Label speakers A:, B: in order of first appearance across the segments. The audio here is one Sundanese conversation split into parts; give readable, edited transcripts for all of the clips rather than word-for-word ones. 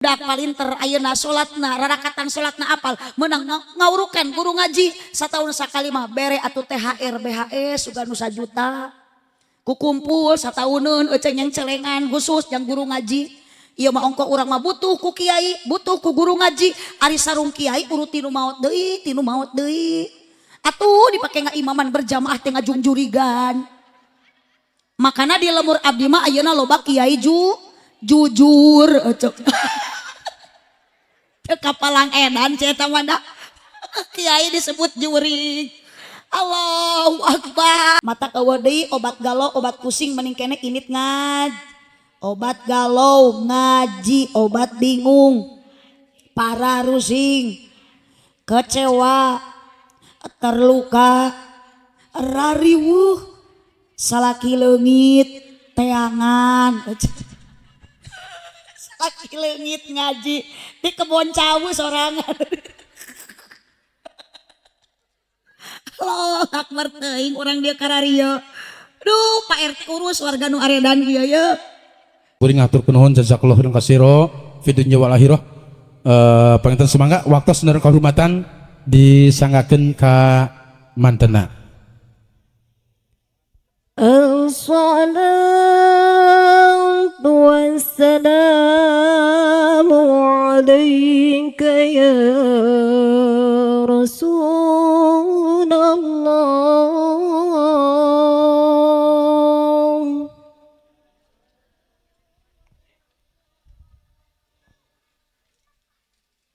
A: Budak palinter ayeuna salatna rarakatan salatna apal meunang ngaurukan guru ngaji sataun sakali mah bere atuh THR BHS sugan nu sajuta kukumpul satauneun eceng yang celengan khusus yang guru ngaji. Ieu mah ongko urang mah butuh ku kiai, butuh ku guru ngaji. Ari sarung kiai urut tinu maot deui, tinu maot deui. Atuh dipake ngaimaman berjamaah teh ngajungjurigan. Makana di lemur abdi mah ayeuna loba kiai jujur ecek. Kapalang edan cerita mana kiai disebut jurig. Allahu Akbar. Mata eueuh deui obat galau, obat pusing mending kene init ngaj. Obat galau ngaji, obat bingung, para rusing, kecewa, terluka, rariwuh, salaki leungit, teangan. Salaki leungit ngaji di kebon cawu sorangan. Allahu Akbar teuing urang dia karario. Duh, Pak RT urus warga nu aredan ieu ye.
B: Kuring ngatur nuhun jazakallahu khairan katsira fi dunya wal akhirah. Panginten sumangga waktu saudara kehormatan disanggakeun ka mantena.
C: Assalatu wassalamu alaika ya Rasulullah.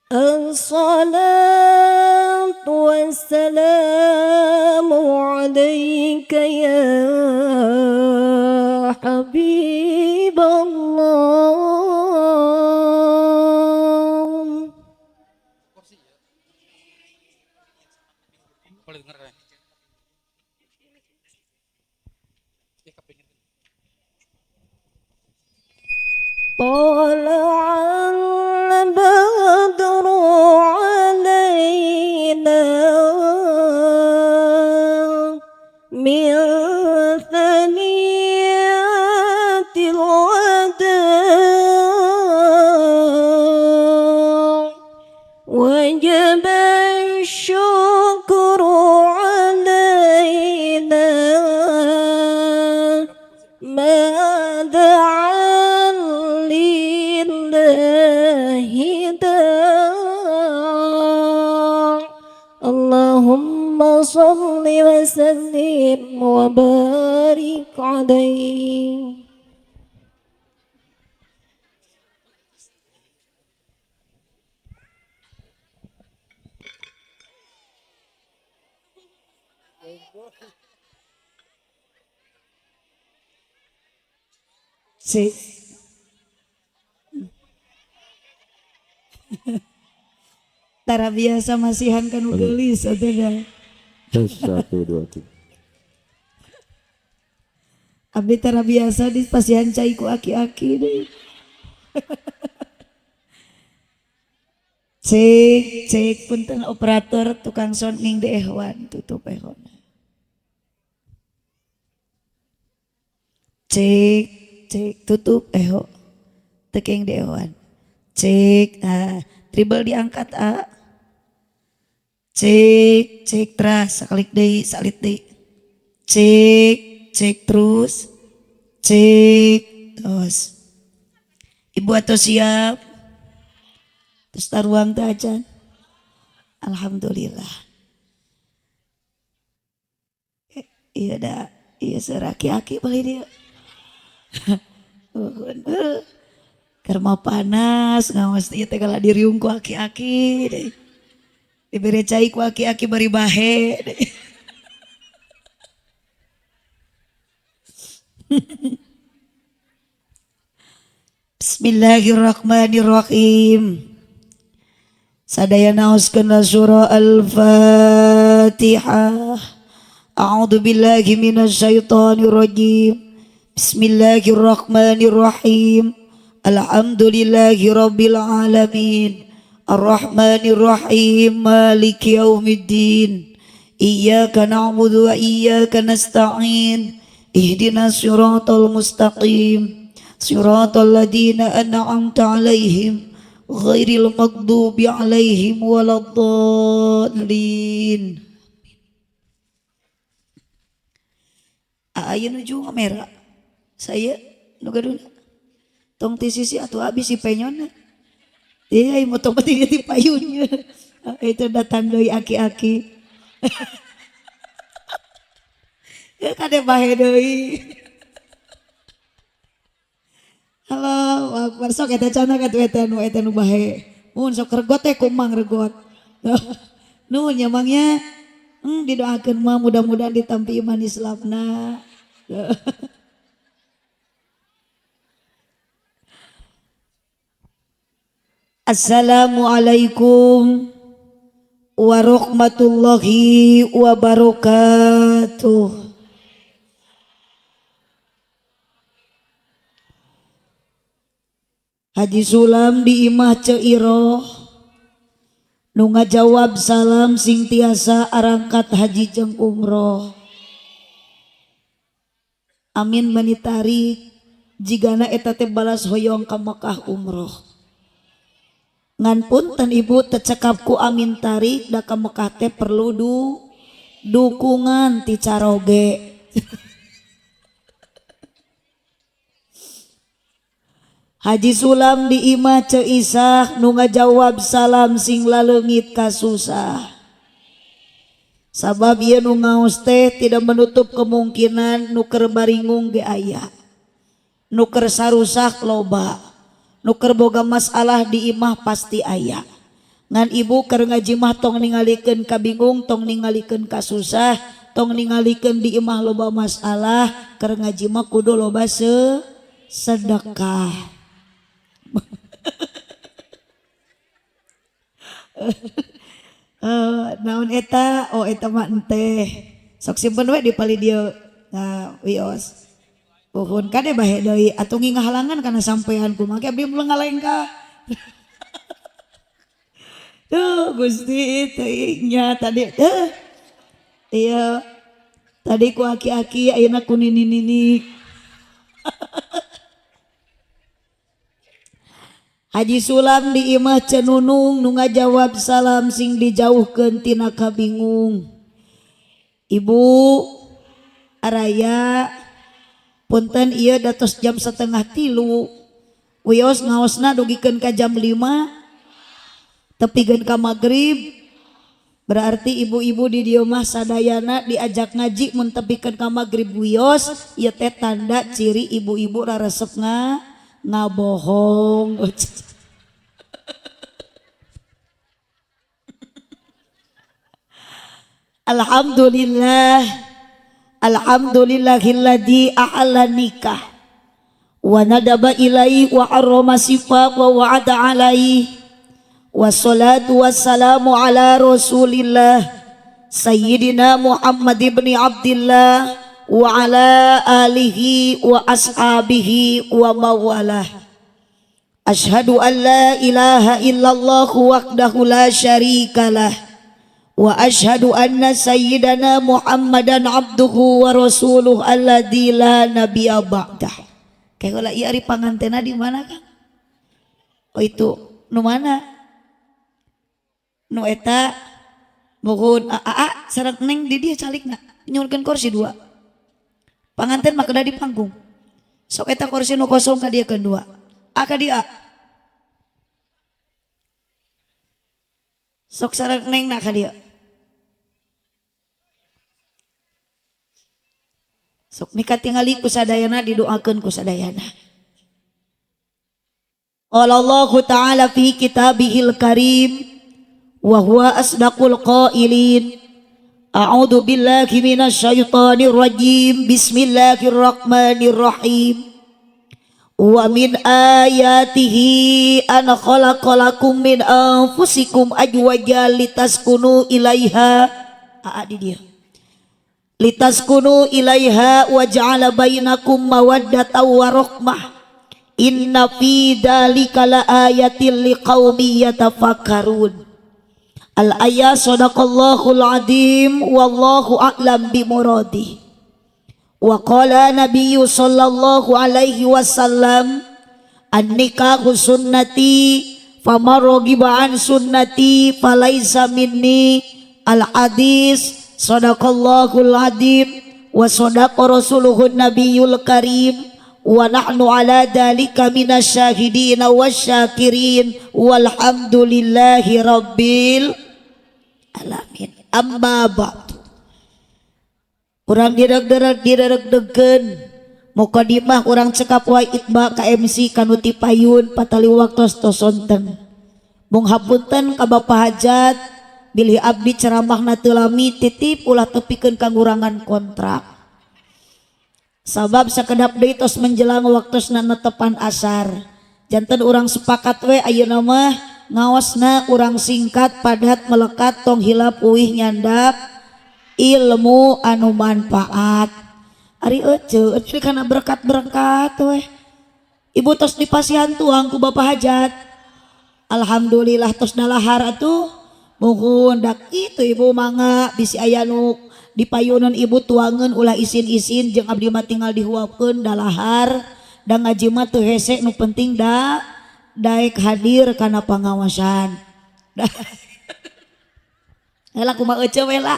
C: Assalatu wassalamu alaika ya Habib Allah. طلع البدر علينا من ثنيات الوداع وجب الشكر علينا ما دعا لله داع. اللهم صل وسلم وبارك عليه.
A: Si. Tara biasa masihan kanu geulis atuh dah.
D: 1 2 3.
A: Abdi tara biasa di pasihan cai ku aki-aki deui. Cek cek punten operator tukang sound ning deehwan tutup ehona. Cek cek tutup eho teking deehwan. Cek tribal diangkat a. Cek cek teras sakalik deui salit deui. Cek cek terus. Cek terus. Ibu atau siap? Terus taruang teh acan. Alhamdulillah. Iya dah, iya seraki-aki balik dia. Karma panas ngawas ieu teh kalah diriung ku aki-aki deh. Dibere cai ku aki-aki bari bahe deh. Bismillahirrahmanirrahim. Sadaya naoskeun surah Al-Fatihah. A'udzu billahi minasyaitonir rajim. Bismillahirrahmanirrahim. Alhamdulillahi rabbil alamin. Arrahmanirrahim. Maliki yaumiddin. Iyyaka na'budu wa iyyaka nasta'in. Ihdinas siratal mustaqim. Siratal ladzina an'amta 'alaihim Ghairil maghdubi alaihim waladdallin. Aya nuju ngamera. Saya nu gaduna. Tong ti sisi atuh abis si penyona. Iya, motong peti ti payunnya. Itu datang deui aki-aki. Ya kade bahe deui. Halo, akbar sok eta cana ka eta nu bahe. Mun sok regot teh kumang regot. Nuhun nya Mang nya. Didoakeun mah mudah-mudahan ditampi iman Islamna. Assalamualaikum warahmatullahi wabarakatuh. Haji Sulam di imah Ceu Iroh nu ngajawab salam sing tiasa arangkat haji jeung umroh. Amin meni tarik jigana eta teh balas hoyong ka Mekah umroh. Ngan punten ibu tecekap ku amin tarik da ka Mekah teh perlu dukungan ti caroge. Haji Sulam di imah Ceu Isah nu ngajawab salam sing laleungit kasusah. Sabab ieu nu ngaos teh tidak menutup kemungkinan nu keur baringung ge aya. Nu keur sarusak loba. Nu keur boga masalah di imah pasti aya. Ngan ibu keur ngaji mah tong ningalikeun kabingung, tong ningalikeun kasusah, tong ningalikeun di imah loba masalah, keur ngaji mah kudu loba sedekah. Naon eta? Oh eta mah enteh. Sok simpen we di pali dieu. Nah, wios. Pohon kade bahe deui atuh ngingahalangan kana sampean kumaha ge abdi moal ngalengkah. Tuh Gusti teuing nya tadi. Iya. Tadi ku aki-aki ayeuna ku nini-nini. Haji Sulam di imah Ceu Nunung nu ngajawab salam sing dijauhkeun tina kabingung. Ibu araya punten ieu datos jam 2:30. Wios ngaosna dugikeun ka jam 5 tepikeun ka magrib. Berarti ibu-ibu di dieu mah sadayana diajak ngaji mun tepikeun ka magrib wios ieu teh tanda ciri ibu-ibu raresep ngabohong. Alhamdulillah, alhamdulillahilladzi a'ala nikah wa nadaba ilaihi wa harrama sifat wa wa'ada alaihi wassalatu wassalamu ala rasulillah sayyidina Muhammad ibn Abdillah wa ala alihi wa ashabihi wa mawalah. Ashhadu an la ilaha illallah wahdahu la syarikalah wa ashhadu anna sayyidana Muhammadan abduhu wa rasuluh alladzi la nabiyya ba'dah. Kayak ieu ari pangantena di mana Kang? Oh itu nu mana? Nu eta mohon aa sareng neng di dieu calikna nyuhunkeun kursi dua. Panganten mah kedah di panggung. Sok eta kursi nu kosong ka dieu keun dua. A ka dieu. Sok sareng neng na ka dieu. Sok mika tingali ku sadayana didoakeun ku sadayana. Qala Allahu ta'ala fi kitabihil karim wa huwa asdaqul qailin. A'udzu billahi minasyaitonir rajim. Bismillahirrahmanirrahim. Wa min ayatihi an khalaqalakum min anfusikum azwajan litaskunu ilaiha. Aa di dia. Litaskunu ilaiha wa ja'ala bainakum mawaddatan wa rahmah. Inna fi dzalika laayatil liqaumin yatafakkarun. Al-ayat sadaqallahul azim wallahu a'lam bimuradi. Wa qala nabiyyu sallallahu alaihi wasallam an-nikahu sunnati Faman raghiba an sunnati falaisa minni. Al hadis sadaqallahul adzim wa sadaqa rasuluhun nabiyul karim wa nahnu ala dalika minasyahidin wasyakirin walhamdulillahi rabbil alamin. Amma ba'du. Urang direg-direg direg-degkeun mukadimah urang cekap wae itba ka MC kanu ti payun patali waktos tos sonten. Mung hapunten ka Bapak Hajat bilih abdi ceramahna teu lami, titip ulah tepikeun kangurangan kontrak. Sabab sakedap deui tos menjelang waktosna netepan asar. Janten urang sepakat we ayeuna mah ngaosna urang singkat, padat, melekat, tong hilap uih nyandak ilmu anu manfaat. Ari ece, ece kana berkat-berkat we. Ibu tos dipasihan tuang ku Bapak Hajat. Alhamdulillah tos dalahar atuh. Muhun dak itu ibu mangga bisi aya nu dipayunan ibu tuangeun ulah isin-isin jeung abdi mah tinggal dihuapkeun dalahar da ngaji mah teu hese, nu penting da daek hadir kana pangawasan. Heula kumaha ece we lah.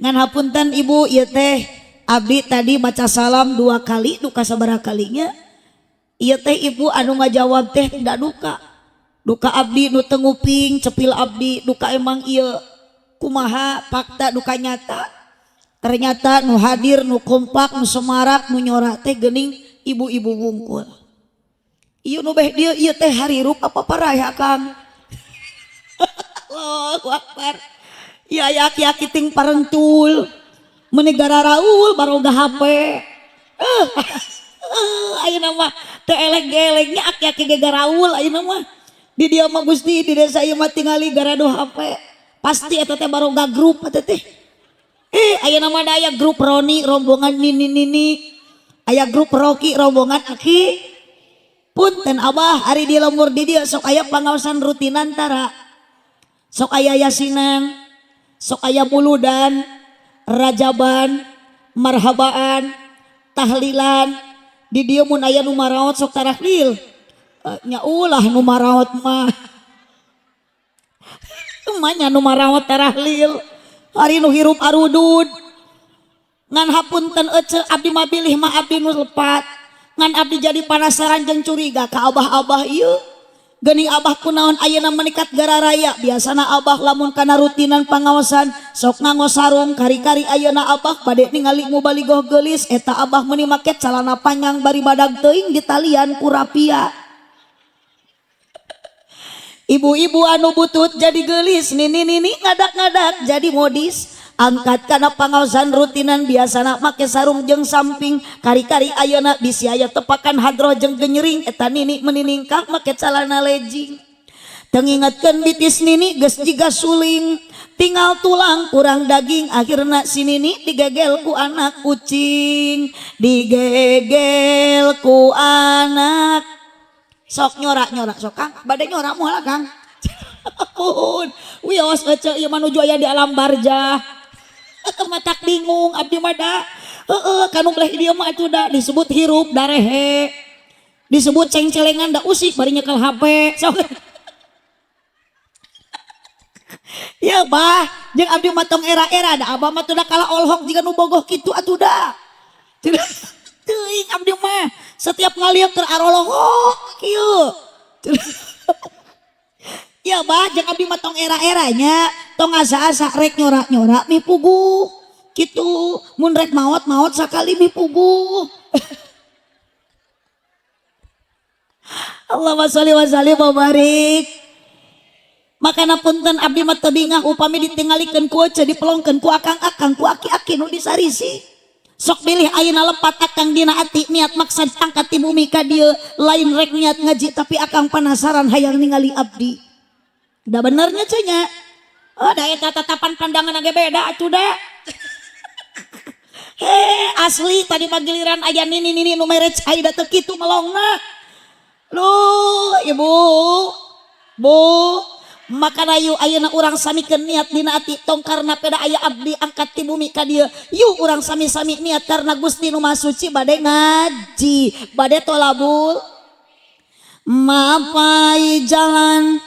A: Ngan hapunten ibu, ieu teh abdi tadi maca salam dua kali duka sabaraha kalinya. Ieu teh ibu anu ngajawab teh tidak duka. Duka abdi nu teu nguping cepil abdi, duka emang ieu kumaha fakta duka nyata. Ternyata nu hadir, nu kompak, nu semarak, nu nyorak teh geuning ibu-ibu wungkul. Ieu nu beh dieu ieu teh harirup apa parai akang. Allahu Akbar. Ya aya aki-aki ting parentul. Meuni gararaul baroga HP. Ayeuna mah teu eleng-elengnya aki-aki ge garaul ayeuna mah. Di dieu mah Gusti di desa ieu mah tingali garado HP. Pasti eta teh baroga grup eta teh. Ayeuna mah da aya grup Roni rombongan nini nini. Aya grup Rocky rombongan aki. Punten abah ari di lembur di dieu sok aya pangaosan rutinan tara. Sok aya yasinan, sok aya muludan, rajaban, marhabaan, tahlilan. Di dieu mun aya nu maraot sok tarahlil. Nya ulah nu maraot mah. Manya nu maraot tarahlil. Ari nu hirup arudud. Ngan hapunten ece abdi mah bilih mah abdi nu lepat. Ngan abdi jadi penasaran jeung curiga ka abah-abah ieu. Geuning abah kunaon ayeuna menikat gararaya. Biasana abah lamun kana rutinan pangaosan sok nganggo sarung, kari-kari ayeuna abah bade ningali mubaligoh geulis eta abah meuni make calana panjang bari badag teuing ditalian ku rapia. Ibu-ibu anu butut jadi geulis, nini-nini ngadak-ngadak jadi modis. Angkat kana pangaosan rutinan biasana make sarung jeung samping, kari-kari ayeuna bisi aya tepakan hadroh jeung genyering eta nini meniningkah make calana legging. Teu ngingetkeun bitis nini geus jiga suling, tinggal tulang kurang daging, akhirna si nini digegel ku anak kucing, digegel ku anak. Sok nyorak-nyorak sok Kang, bade nyorak moal Kang. Ampun, wios ece ieu manuju aya di alam barjah. Matak bingung abdi mah da. Heeh, kanu bleh dieu mah atuh da disebut hirup darehe. Disebut cengcelengan da usik bari nyekel HP. Sok. Ya bah, jeung abdi mah tong era-era da abah mah teu da kalah olhok jiga nu bogoh kitu atuh da. Teuing abdi mah setiap ngalieu keur arolohok kieu. Ya bah, jeung abdi mah tong era-eranya, tong asa-asa rek nyorak-nyorak mi puguh. Kitu, mun rek maot-maot sakali mi puguh. Allahumma sholli wa sallim wa barik. Makana punten abdi mah teu bingah upami ditinggalikeun ku ece dipelongkeun ku akang-akang ku aki-aki nu disarisi. Sok bilih ayeuna lepat akang dina ati niat maksad angkat ti bumi ka dieu lain rek niat ngaji tapi akang penasaran hayang ningali abdi. Da benernya cenah. Oh da eta tatapan pandangan ge beda atuh da. He asli tadi mah giliran aya nini-nini nu mere cai da teu kitu melongna. Lu ibu bu makana yuk ayeuna urang samikeun niat dina ati tong karena peda aya abdi angkat ti bumi ka dieu. Yuk urang sami-sami niat karena Gusti nu Maha Suci bade ngaji, bade tolabul. Mapai jalan.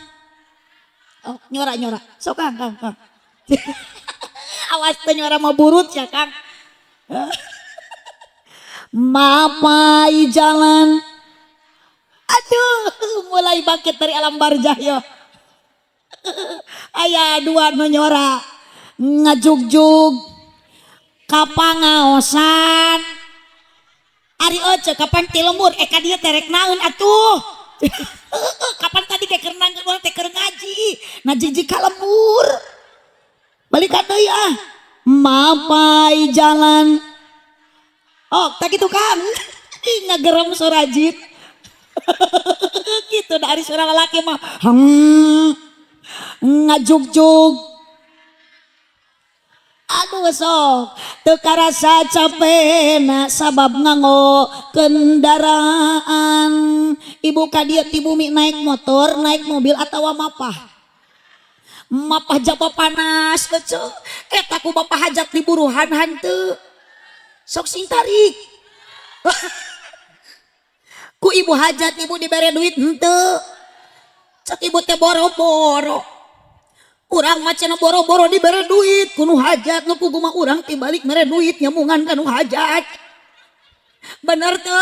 A: Oh, nyora-nyora. Sok Kang, Kang, Kang. Awas teh nyora mau burut ya, Kang. Mapai jalan. Aduh, mulai bangkit dari alam barzah yo. Aya dua nu nyora. Ngajugjug kapangaosan. Ari oce kapan ti lembur ka dieu teh rek naon atuh. Kapan tadi ge keur nangkeun urang teh keur ngaji. Nah jijik ka lembur. Balikan deui ah. Mapai jalan. Oh, tak gitu Kang. Ngagerem sorajit. Gitu dari suara lelaki mah. Ngajugjug. Aduh sok teu karasa capena sabab nganggo kendaraan. Ibu ka dieu ti bumi naik motor, naik mobil atawa mapah. Mapah jaba panas keceu. Eta ku bapak hajat diburuhan hanteu. Sok sing tarik. Ku ibu hajat ibu dibere duit henteu. Cek ibu teh boro-boro. Urang mah cenah boro-boro dibere duit ku nu hajat, nu pugu mah urang tibalik mere duit nyamungan ka nu hajat. Bener teu?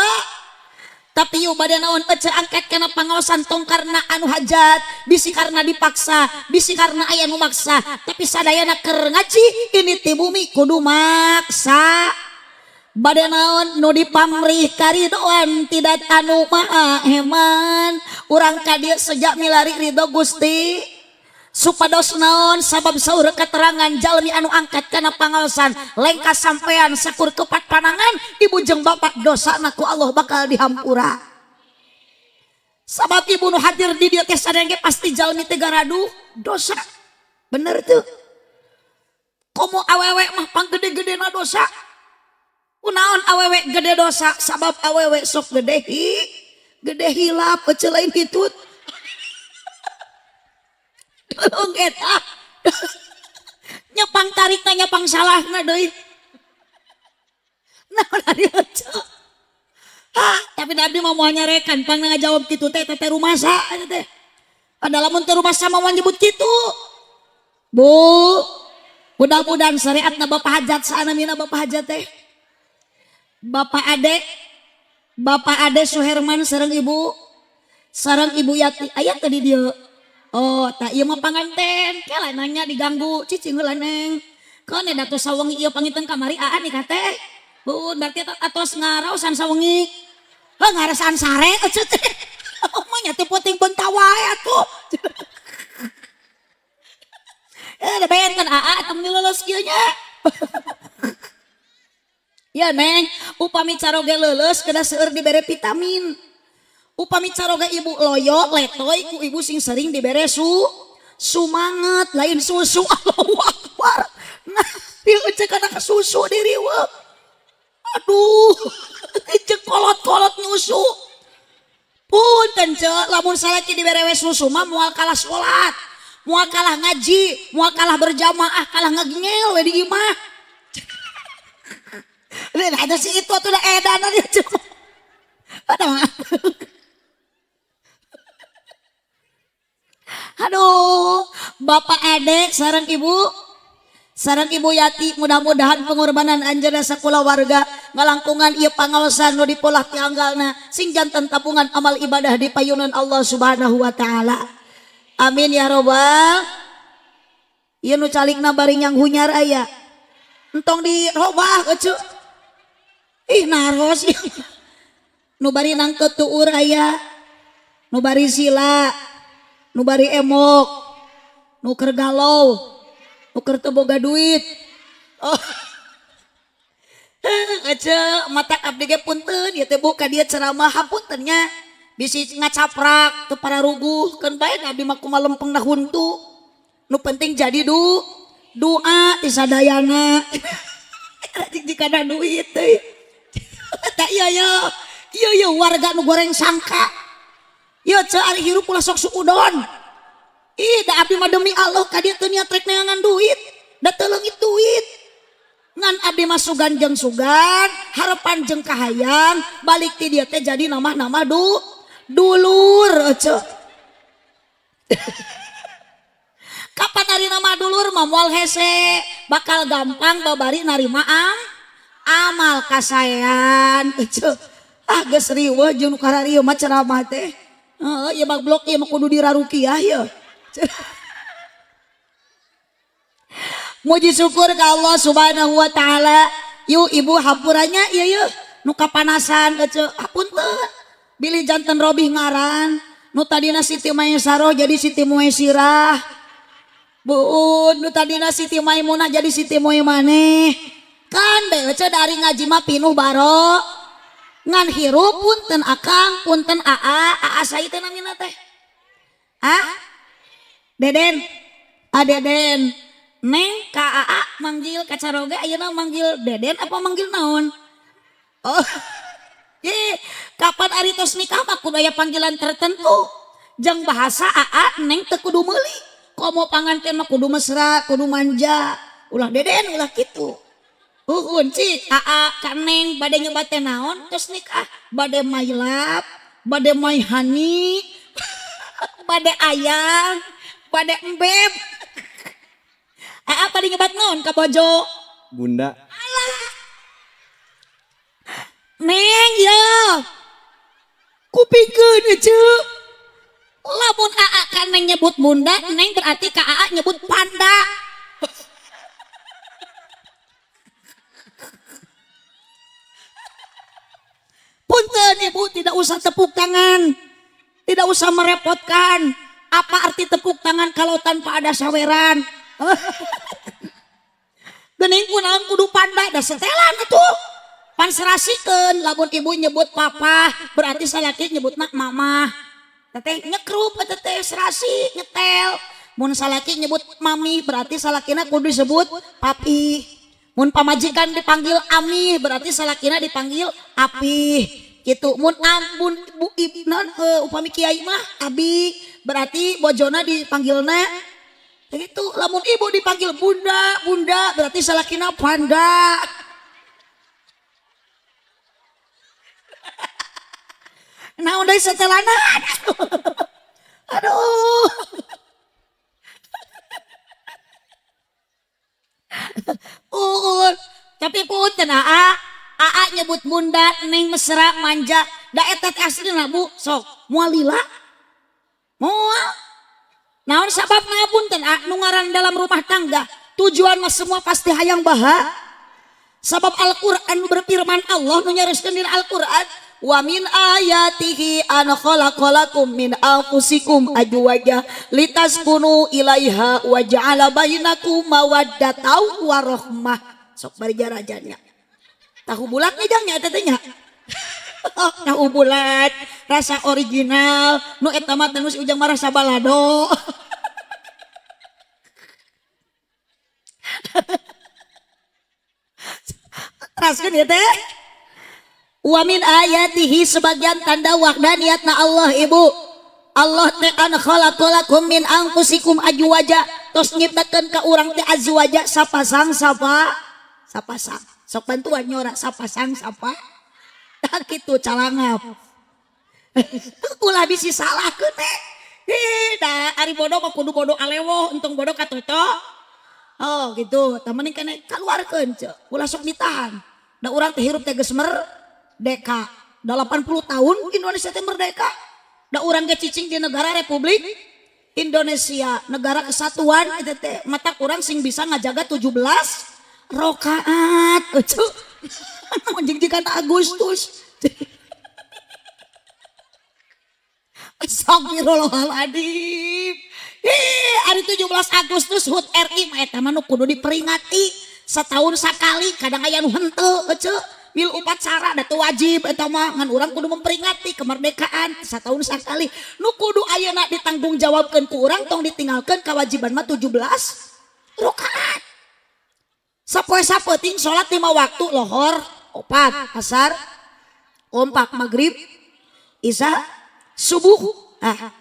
A: Tapi yuk bade naon ece angkat kana pangaosan tong karena anu hajat, bisi karena dipaksa, bisi karena aya nu maksa, tapi sadayana keur ngaji ini ti bumi kudu maksa. Bade naon nu dipamrih karidoan tidak anu maha heman. Urang ka dieu sejak milari ridho Gusti. Supados naon sabab saur keterangan jalmi anu angkat kana pangaosan lengkas sampean sakur kepat panangan ibu jeung bapak dosana ku Allah bakal dihampura. Sabab ibu nu hadir di dieu teh sadaya ge pasti jalmi teh garadu dosa. Bener teu? Komo awewe mah panggede-gedena dosa. Kunaon awewe gede dosa? Sabab awewe sok gede gede hilap ece lain hitut. Tolong eta. Nyepang tarikna nyepang salahna deui. Naon ari ece. Ah, tapi abdi mah moal nyarekan pang ngajawab kitu teh teh rumasa eta teh. Padahal lamun teu rumasa mah moal nyebut kitu. Bu, mudah-mudahan syariatna Bapak Hajat saanamina Bapak Hajat teh. Bapak Ade Suherman sareng Ibu Yati aya teh di dieu. Oh, tak ieu mah panganten, kela nanya diganggu, cicing heula neng. Keun da tos sawengi ieu panginten kamari aa nikah teh. Bun, berarti atos ngaraosan sawengi. Heuh ngarasaan sare ece teh. Oh, mah nya teu penting beunta wae atuh. Da benten aa tong leuleus kieu nya. Ya neng, upami caroge leuleus kedah seueur dibere vitamin. Upami caroge ibu loyo letoy ku ibu sing sering dibere sumanget lain susu. Allahu Akbar. Nah, ieu cek kana susu diriweuh. Aduh, cek kolot-kolot nyusu. Punten cek lamun salaki dibere we susu mah moal kalah salat, moal kalah ngaji, moal kalah berjamaah, kalah ngegingel we di imah. Lain ada si itu atuh da edan dia. Aduh. Aduh, Bapak Ade sareng Ibu Yati mudah-mudahan pengorbanan anjeunna sakulawarga ngalangkungan ieu pangaosan nu dipolah tianggalna sing janten tabungan amal ibadah di payunan Allah Subhanahu wa taala. Amin ya robbal. Ieu nu calikna bari nyang hunyar aya. Entong dirobah ece. Ih naros. Nu bari nangkeut tuur aya. Nu bari sila. Nu bari emok, nu keur galau, nu keur teu boga duit. Oh. Ece matak abdi ge punten ieu teh bu ka dieu ceramah hapunten nya. Bisi ngacaprak teu pararuguh keun bae abdi mah kumaha lempengna huntu. Nu penting jadi doa ti sadayana. Rajin jika ada duit teh. Tak iya ya. Iya ya warga nu goreng sangka. Ieu ce ari hirup ulah sok suudon. Ih da abdi mah demi Allah ka dieu teu niat rek neangan duit, da teu leungit duit. Ngan abdi mah sugan jeung sugan, harepan jeung kahayang, balik ti dieu teh jadi namah-namah Dulur ece. Kapan narima mah dulur mah moal hese, bakal gampang babari narima amal kasaean ece. Ah geus riweuh jeung nu kararieu mah ceramah teh. Heeh, ieu mah blok ieu mah kudu dirarukiah ieu. Muji syukur ka Allah Subhanahu wa taala. Yuk ibu hampuranya ieu yeuh nu kapanasan ece hapunten. Bilih janten robih ngaran nu tadina Siti Maisaroh jadi Siti Muaisirah. Buun nu tadina Siti Maimunah jadi Siti Muaimaneh. Kan bae ece dari ngaji mah pinuh baro. Ngan hirup punten akang, punten aa, aa saha teh namina teh? Ah? Deden. Ah Deden. Neng ka aa manggil kacaroge ayeuna manggil Deden apa manggil naon? Oh. Ye, kapan ari tos nikah mah kudu aya panggilan tertentu. Jang bahasa aa neng teu kudu meuli. Komo panganten mah kudu mesra, kudu manja. Ulah Deden ulah kitu. Uhun cik aa ka neng bade nyebat teh naon tos nikah, bade my love, bade my honey, bade ayang, bade embeb. Aa bade nyebat naon ka bojo?
D: Bunda.
A: Alah. Neng ya. Kupingkeun ece. Lamun aa ka neng nyebut bunda, neng berarti ka aa nyebut panda. Punten ibu, tidak usah tepuk tangan. Tidak usah merepotkan. Apa arti tepuk tangan kalau tanpa ada saweran? Geuning kunaon kudu panda da setelan atuh. Pan serasikeun lamun ibu nyebut papa berarti salaki nyebutna mama. Teteh nyekrup eta teh serasi nyetel. Mun salaki nyebut mami berarti salakina kudu disebut papi. Mun pamajikan dipanggil ami berarti salakina dipanggil api. Gitu. Mun ampun bu non upami kiai mah abi berarti bojona dipanggilna gitu. Lamun ibu dipanggil bunda, bunda berarti salakina panda. Nah udah setelana. Aduh. Tapi punten aa, aa nyebut bunda neng mesra manja, da eta teh aslina bu, sok moal lila. Moal. Naon sababna punten aa nu ngaran dalam rumah tangga, tujuan mah semua pasti hayang baha. Sabab Al-Qur'an berfirman Allah nu nyariskeun dina Al-Qur'an, wa min ayatihi an khalaqalakum min anfusikum azwaja litaskunu ilaiha wa ja'ala bainakum mawaddatan wa rahmah. Sok bari jarajanya. Tahu bulat nih jangnya eta teh nya. Tahu bulat, rasa original, nu eta mah teh nu si Ujang mah rasa balado. Teraskeun ieu teh. Wa min ayatihi sebagian tanda wahdaniyatna Allah ibu. Allah teh an khalaqalakum min anfusikum azwaja, tos nyiptakeun ka urang teh azwaja sapasang sapa sapasang. Sok bantuan nyora sapasang sapa. Tah kitu calangap. Ulah bisi salahkeun teh. Ih, da ari bodoh mah kudu bodoh alewoh, untung bodoh katoto. Oh gitu, tah mending kene kaluarkeun ceu. Ulah sok ditahan. Da urang teh hirup teh geus merdeka. 80 tahun Indonesia teh merdeka. Da urang ge cicing di negara Republik Indonesia, negara kesatuan eta teh. Mata urang sing bisa ngajaga 17 rakaat. Ece. Jigjigan Agustus. Astagfirullahaladzim. Ih, hari 17 Agustus HUT RI mah eta mah nu kudu diperingati setahun sakali, kadang aya nu henteu ece. Mil upacara da teu wajib eta mah, ngan urang kudu memperingati kemerdekaan setahun sakali. Nu kudu ayeuna ditanggungjawabkeun ku urang tong ditinggalkeun kewajiban mah 17 rakaat. Sapoe sapenting salat 5 waktu, lohor, opat, asar, kompak, maghrib, isya, subuh. Ah.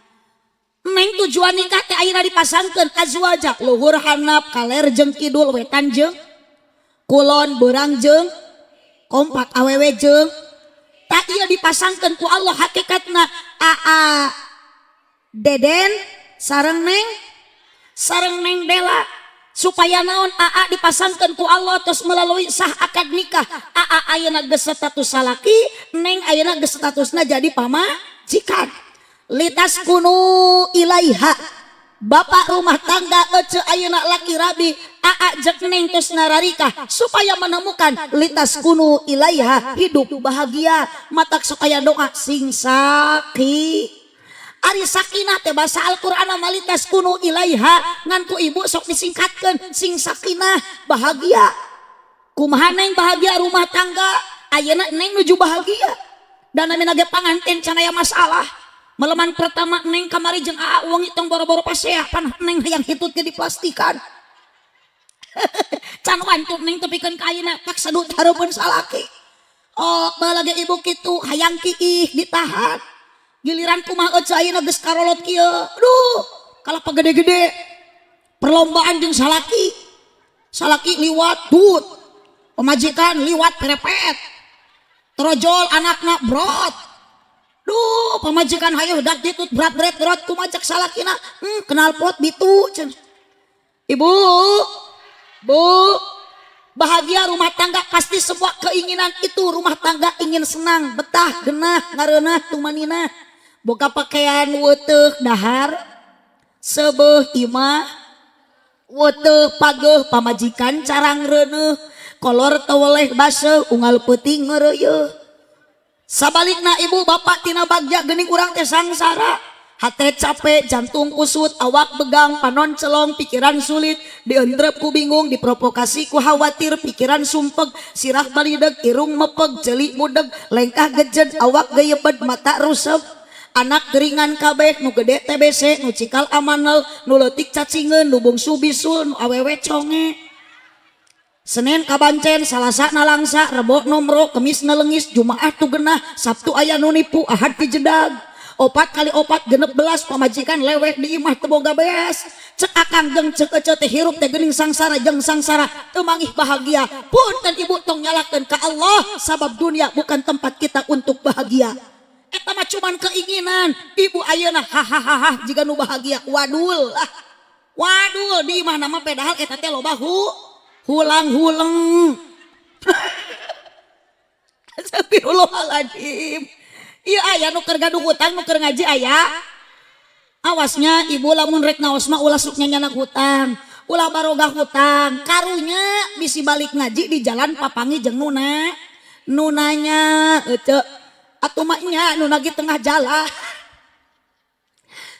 A: Neng tujuan nikah teh ayeuna dipasangkeun azwaja, luhur handap, kaler jeung kidul, wetan jeung kulon, beurang jeung kompak, awewe jeung Tak ieu dipasangkeun ku Allah hakikatna Aa Deden sareng Neng Dela supaya naon Aa dipasangkeun ku Allah terus melalui sah akad nikah. Aa ayeuna geus status salaki, Neng ayeuna geus statusna jadi pamajikan. Litas kunu ilaiha. Bapak rumah tangga ece ayeuna laki rabi Aa jeung Neng terus nararikah supaya menemukan litas kunu ilaiha, hidup bahagia. Matak supaya doa sing saki. Ari sakinah teh bahasa Al-Qur'an mah litas kunu ilaiha, ngan ku ibu sok disingkatkeun sing sakinah bahagia. Kumaha Neng bahagia rumah tangga? Ayeuna Neng nuju bahagia. Dan namina ge panganten can aya masalah. Meleman pertama Neng kamari jeung Aa wengi tong boro-boro pasea pan Neng hayang hitut ge diplastikan. Can wantun Neng tepikeun ka ayeuna tak sedut hareupeun salaki. Oh, baheula ge ibu kitu hayang kiih ditahan. Giliran kumaha ece ayeuna geus karolot kieu. Aduh, kalapa gede-gede. Perlombaan jeung salaki. Salaki liwat tut. Pemajikan liwat perepet. Trojol anakna brot. Duh, pamajikan hayo dak ditut berat berat berat kumaha cek salakina. Kenal pot bitu cenah. Ibu, Bu, bahagia rumah tangga pasti semua keinginan itu rumah tangga ingin senang, betah, genah, ngareunah, tumaninah. Boga pakaian weteuh dahar, sebeuh imah, weteuh pageuh pamajikan carang reuneuh, kolor teweleh baseuh unggal peuting ngeureuyeuh. Sabalikna ibu bapak tina bagja geuning urang teh sangsara. Hate capek, jantung usut, awak begang, panon celong, pikiran sulit, dientrep ku bingung, diprovokasi ku khawatir, pikiran sumpeg, sirah balideg, irung mepeg, celik mudeg, lengkah gejed, awak geyebed, mata rusep, anak geringan kabeh, nu gede TBC, nu cikal amanel, nu leutik cacingeun, nu bungsu bisul, nu awewe conge. Senin kabancen, Salasa nalangsa, Rebo nomro, Kemis nelengis, Jumaah tu genah, Sabtu aya nu nipu, Ahad dijedag. 4 kali 4 16 pamajikan lewek di imah teu boga beas. Cek akang jeung cek ece teh hirup teh geuning sangsara jeung sangsara teu mangih bahagia. Punten ibu tong nyalakeun ka Allah sabab dunia bukan tempat kita untuk bahagia. Eta mah cuman keinginan. Ibu ayeuna hahaha jiga nu bahagia. Wadul ah. Wadul di imah nama padahal eta teh loba hulang-huleng. Astagfirullahaladzim. Iya aya nu keur gaduh hutang nu keur ngaji aya. Awasnya ibu lamun rek ngaos mah ulah sok nyanyanak hutang, ulah baroga hutang. Karunya bisi balik ngaji di jalan papangi jeung nuna. Nunanya ece atuh mah nya nu lagi tengah jalan.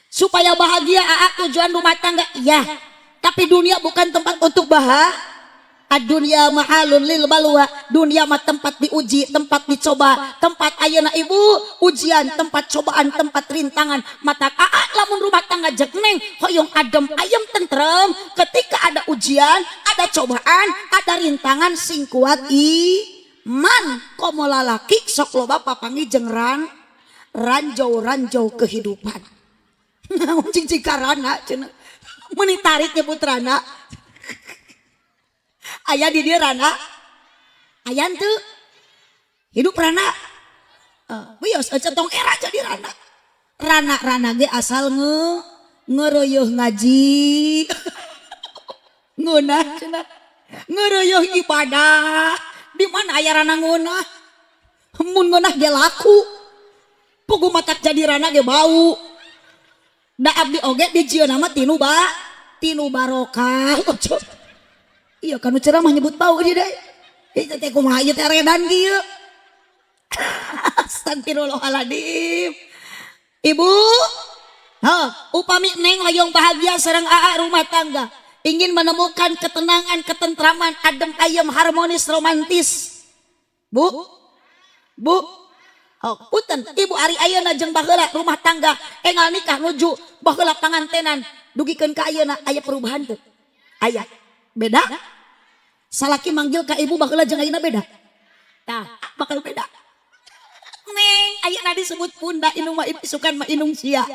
A: Supaya bahagia aa tujuan rumah tangga iya. Tapi dunia bukan tempat untuk bahagia. Dunia mahalun lil balwa, dunia mah tempat diuji, tempat dicoba, tempat ayeuna ibu ujian, tempat cobaan, tempat rintangan. Mata aa lamun rumah tangga jeung Neng hoyong adem ayem tentrem, ketika ada ujian, ada cobaan, ada rintangan sing kuat iman. Komo lalaki sok loba papangi jeung ranjau-ranjau kehidupan. Naon cing karana cenah. Meuni tarik nyebut rana. Aya di dia rana, aya teu hidup rana, wios tong era jadi rana, rana rana ge asal ngeureuyeung ngaji, ngeunah cenah, ngeureuyeung ibadah, di mana aya rana ngeunah, mun ngeunah ge laku, pugu matak jadi rana ge bau, da abdi oge dijieunna mah tinu barokah. Iya kan ceramah nyebut bau dia deh. Ieu teh kumaha ieu teh redan kieu. Astagfirullahaladzim. Ibu, ha, upami Neng hoyong bahagia sareng aa rumah tangga, ingin menemukan ketenangan, ketentraman, adem ayem, harmonis, romantis. Bu, Bu, oh, punten, ibu ari ayeuna jeung baheula rumah tangga enggal nikah nuju baheula pangantenan dugikeun ka ayeuna aya perubahan teu? Aya. Beda? Salaki manggil ka ibu baheula jeung ayeuna beda? Tah, bakal beda. Neng, ayeuna disebut bunda inung mah isukan mah inung sia.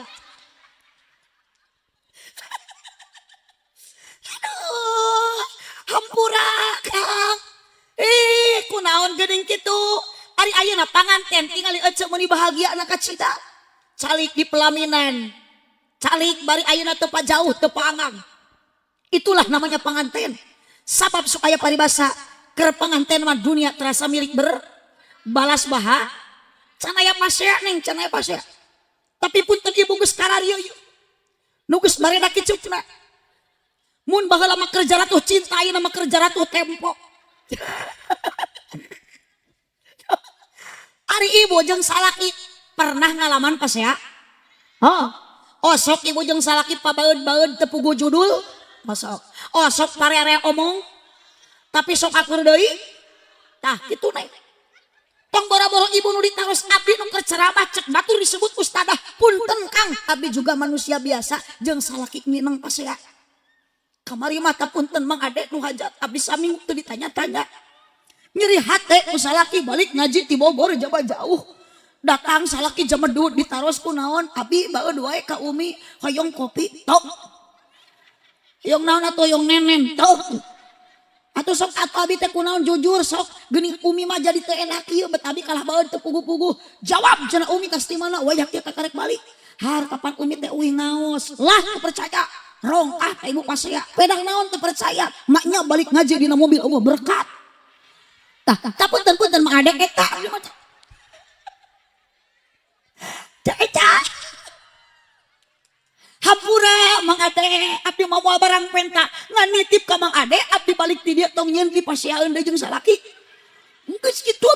A: Aduh, hampura Kang. Ih, kunaon geuning kitu? Ari ayeuna panganten tingali ece meuni bahagia na kacida. Calik di pelaminan. Calik bari ayeuna teu jauh teu paangang. Itulah namanya panganten. Sabab supaya paribasa keur panganten mah dunia terasa milik berbalas baha. Can aya pasea neng, can aya pasea. Tapi punten ibu geus kararieu ieu. Nu geus bareda kicupna. Mun baheula mah kerja ratuh cinta, ayeuna mah kerja ratuh tempo. Ari ibu jeung salaki pernah ngalaman pasea? Hah? Osok ibu jeung salaki pabaeud-baeud teu puguh judul? Masuk. Osok parere omong tapi sok akur deui? Tah kitu neng. Tong boro-boro ibu nu ditaros abdi nu keur ceramah cek batur disebut ustadah. Punten Kang, abdi juga manusia biasa jeung salaki mineng pasea. Kamari mah punten Mang Ade nu hajat abdi saminggu teu ditanya-tanya. Nyeri hate ku salaki balik ngaji ti Bogor jaba jauh. Datang salaki jamedud ditaros ku naon abi baeud wae ka Umi hoyong kopi tok. Hoyong naon atuh hoyong nenen tok. Atuh sok atuh abi teh kunaon jujur sok geuning Umi mah jadi teu enak ieu bet abi kalah baeud teu puguh-puguh. Jawab cenah Umi tas ti mana wayah kieu kakarek balik. Har kapan Umi teh uih ngaos. Lah teu percaya. Rong ah ka ibu pasea. Pedang naon teu percaya. Maknya balik ngaji dina mobil eueuh berkat. Tah punten-punten mah adek eta. Eta. Hampura Mang Ade, abdi mah moal barang penta ngan nitip ka Mang Ade, abdi balik ti dieu tong nyieun di paseaeun deui jeung salaki. Geus kitu.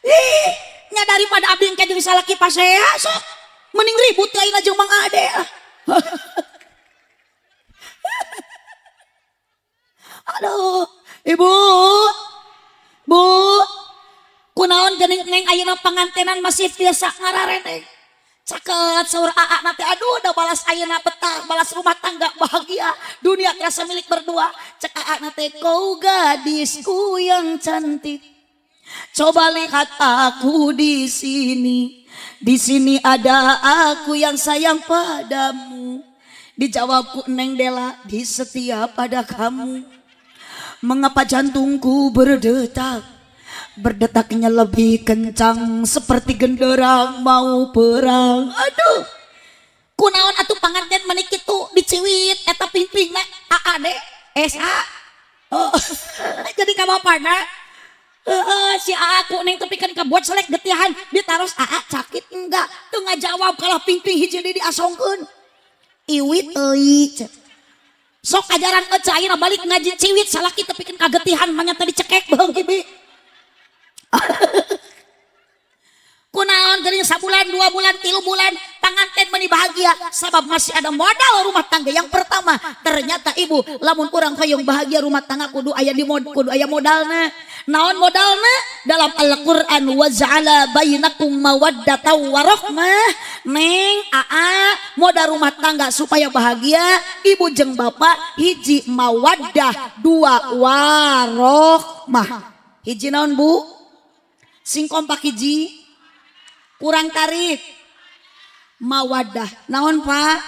A: Ih, nya daripada abdi engke jeung salaki pasea sok mending ribut ayeuna jeung Mang Ade. Aduh, Ibu. Bu. Kunaon geuning neng ayeuna pangantenan masih biasa ngarareneng. Caket saur aa nanti aduh udah balas ayeuna betah balas rumah tangga bahagia dunia terasa milik berdua. Cek aa nanti kau gadisku yang cantik, coba lihat aku di sini, di sini ada aku yang sayang padamu. Dijawabku Neng Dela di setia pada kamu. Mengapa jantungku berdetak, berdetaknya lebih kencang seperti genderang mau perang. Aduh, kunaon atuh panganten meuni kitu diciwit eta pingpingna AAD SA. Oh, jadi ka bapana si AA ku neng tepikeun ka buat selek getihan ditaros AA cakit enggak teu ngajawab kalah pingping hiji deui diasongkeun. Iwit euy. Sok ajaran ece ayeuna balik ngaji ciwit salaki tepikeun ka getihan manya teh dicekek beung ibi. Kunaon geuning sabulan, 2 bulan, 3 bulan panganten meuni bahagia sabab masih ada modal rumah tangga. Yang pertama, ternyata ibu lamun urang hoyong bahagia rumah tangga kudu aya di kudu aya modalna. Naon modalna? Dalam Al-Qur'an waja'ala bainakum mawaddatan warahmah. Neng aa modal rumah tangga supaya bahagia ibu jeung bapak hiji mawaddah, 2 warohmah. Hiji naon Bu? Sing kompak hiji kurang tarik mawadah naon Pak?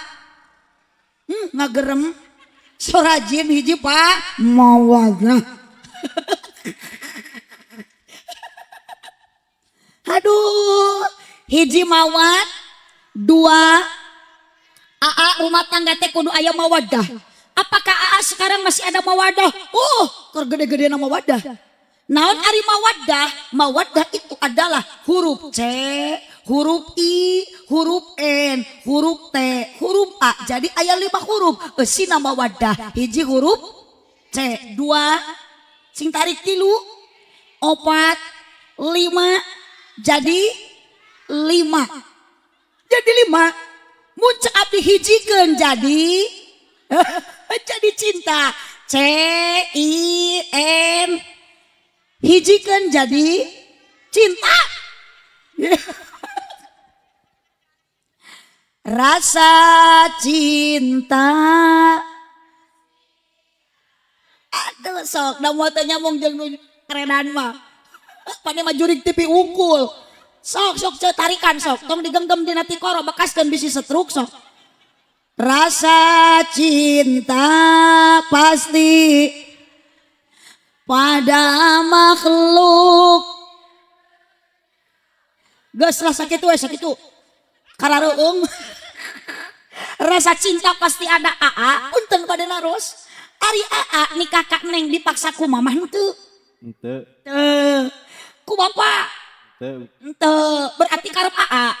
A: Ngagerem sorajin hiji Pak mawadah. Aduh, hiji mawat, 2 aa rumah tangga teh kudu aya mawadah. Apakah aa sekarang masih ada mawadah? Oh, keur gede-gede na mawadah. Naon ari mawaddah? Mawaddah itu adalah huruf C, huruf I, huruf N, huruf T, huruf A. Jadi aya 5 huruf. Eusina mawaddah. Hiji huruf C, 2 sing tarik 3, 4, 5, jadi 5. Jadi 5. Mun cek abdi hijikeun jadi jadi cinta. C I N hijikan jadi cinta. Rasa cinta. Aduh sok da moal teh nyambung jeung nu kerenan mah. Pane mah jurig TV unggul. Sok sok tarikan sok tong digenggam dina tikoro bekaskeun bisi setruk sok. Rasa cinta pasti. Pada makhluk. Geus lah sakitu we sakitu. Karareung. Rasa cinta pasti ada aa, punten pada naros. Ari aa nikah ka neng dipaksa ku mamah henteu?
D: Henteu.
A: Teu. Ku bapak?
D: Henteu.
A: Henteu. Berarti karep aa.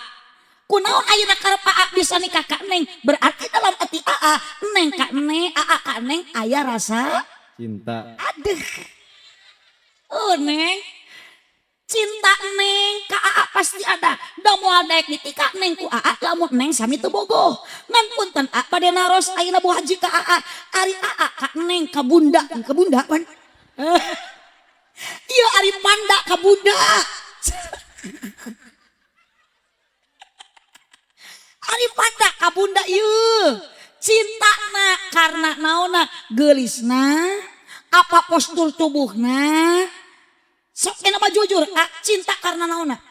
A: Kunaon ayeuna karep aa bisa nikah ka neng? Berarti dalam hati aa, neng ka neng, aa ka neng aya rasa
D: cinta.
A: Aduh. Oh neng, cinta neng ka aa pasti ada. Da moal daek ditika neng ku aa lamun neng sami teu bogoh. Ngan punten aa bade naros ayeuna Bu Haji ka aa, ari aa ka neng ka bunda, ka bunda pan. Ieu ari panda ka bunda. Ari panda ka bunda ieu. Cintana karena naonna geulisna, apa postur tubuhna. Sok enak mah jujur, ah, cinta karena naonna?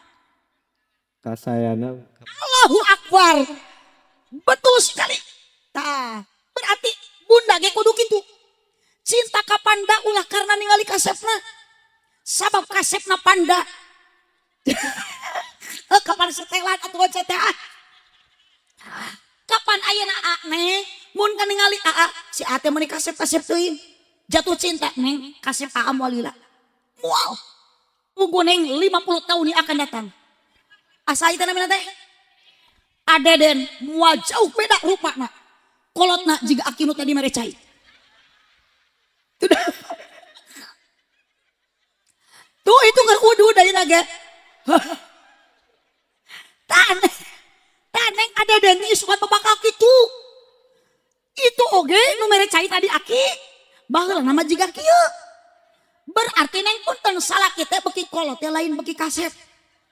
D: Kasayana.
A: Allahu Akbar. Betul sekali. Tah, berarti bunda ge kudu kitu. Cinta ka panda ulah karena ningali kasepna. Sabab kasepna panda. Kapan setelan atuh CTA? Kapan ayeuna a neng mun ningali aa si a teh meuni kasep-kasep teuing. Jatuh cinta neng kasep aa moal lila. Moal. Tunggu neng 50 tahun yang akan datang. Asa itu namina teh? Adeden moal jauh beda rupana. Kolotna jiga aki nu tadi mere cai. Tuh itu keur udud ayeuna ge. Taneh. Taneng adeden isukan bakal kitu. Itu oge nu mere cai tadi aki. Baheula nama jiga kieu. Berarti neng punten salaki teh beki kolot teh lain beki kasep.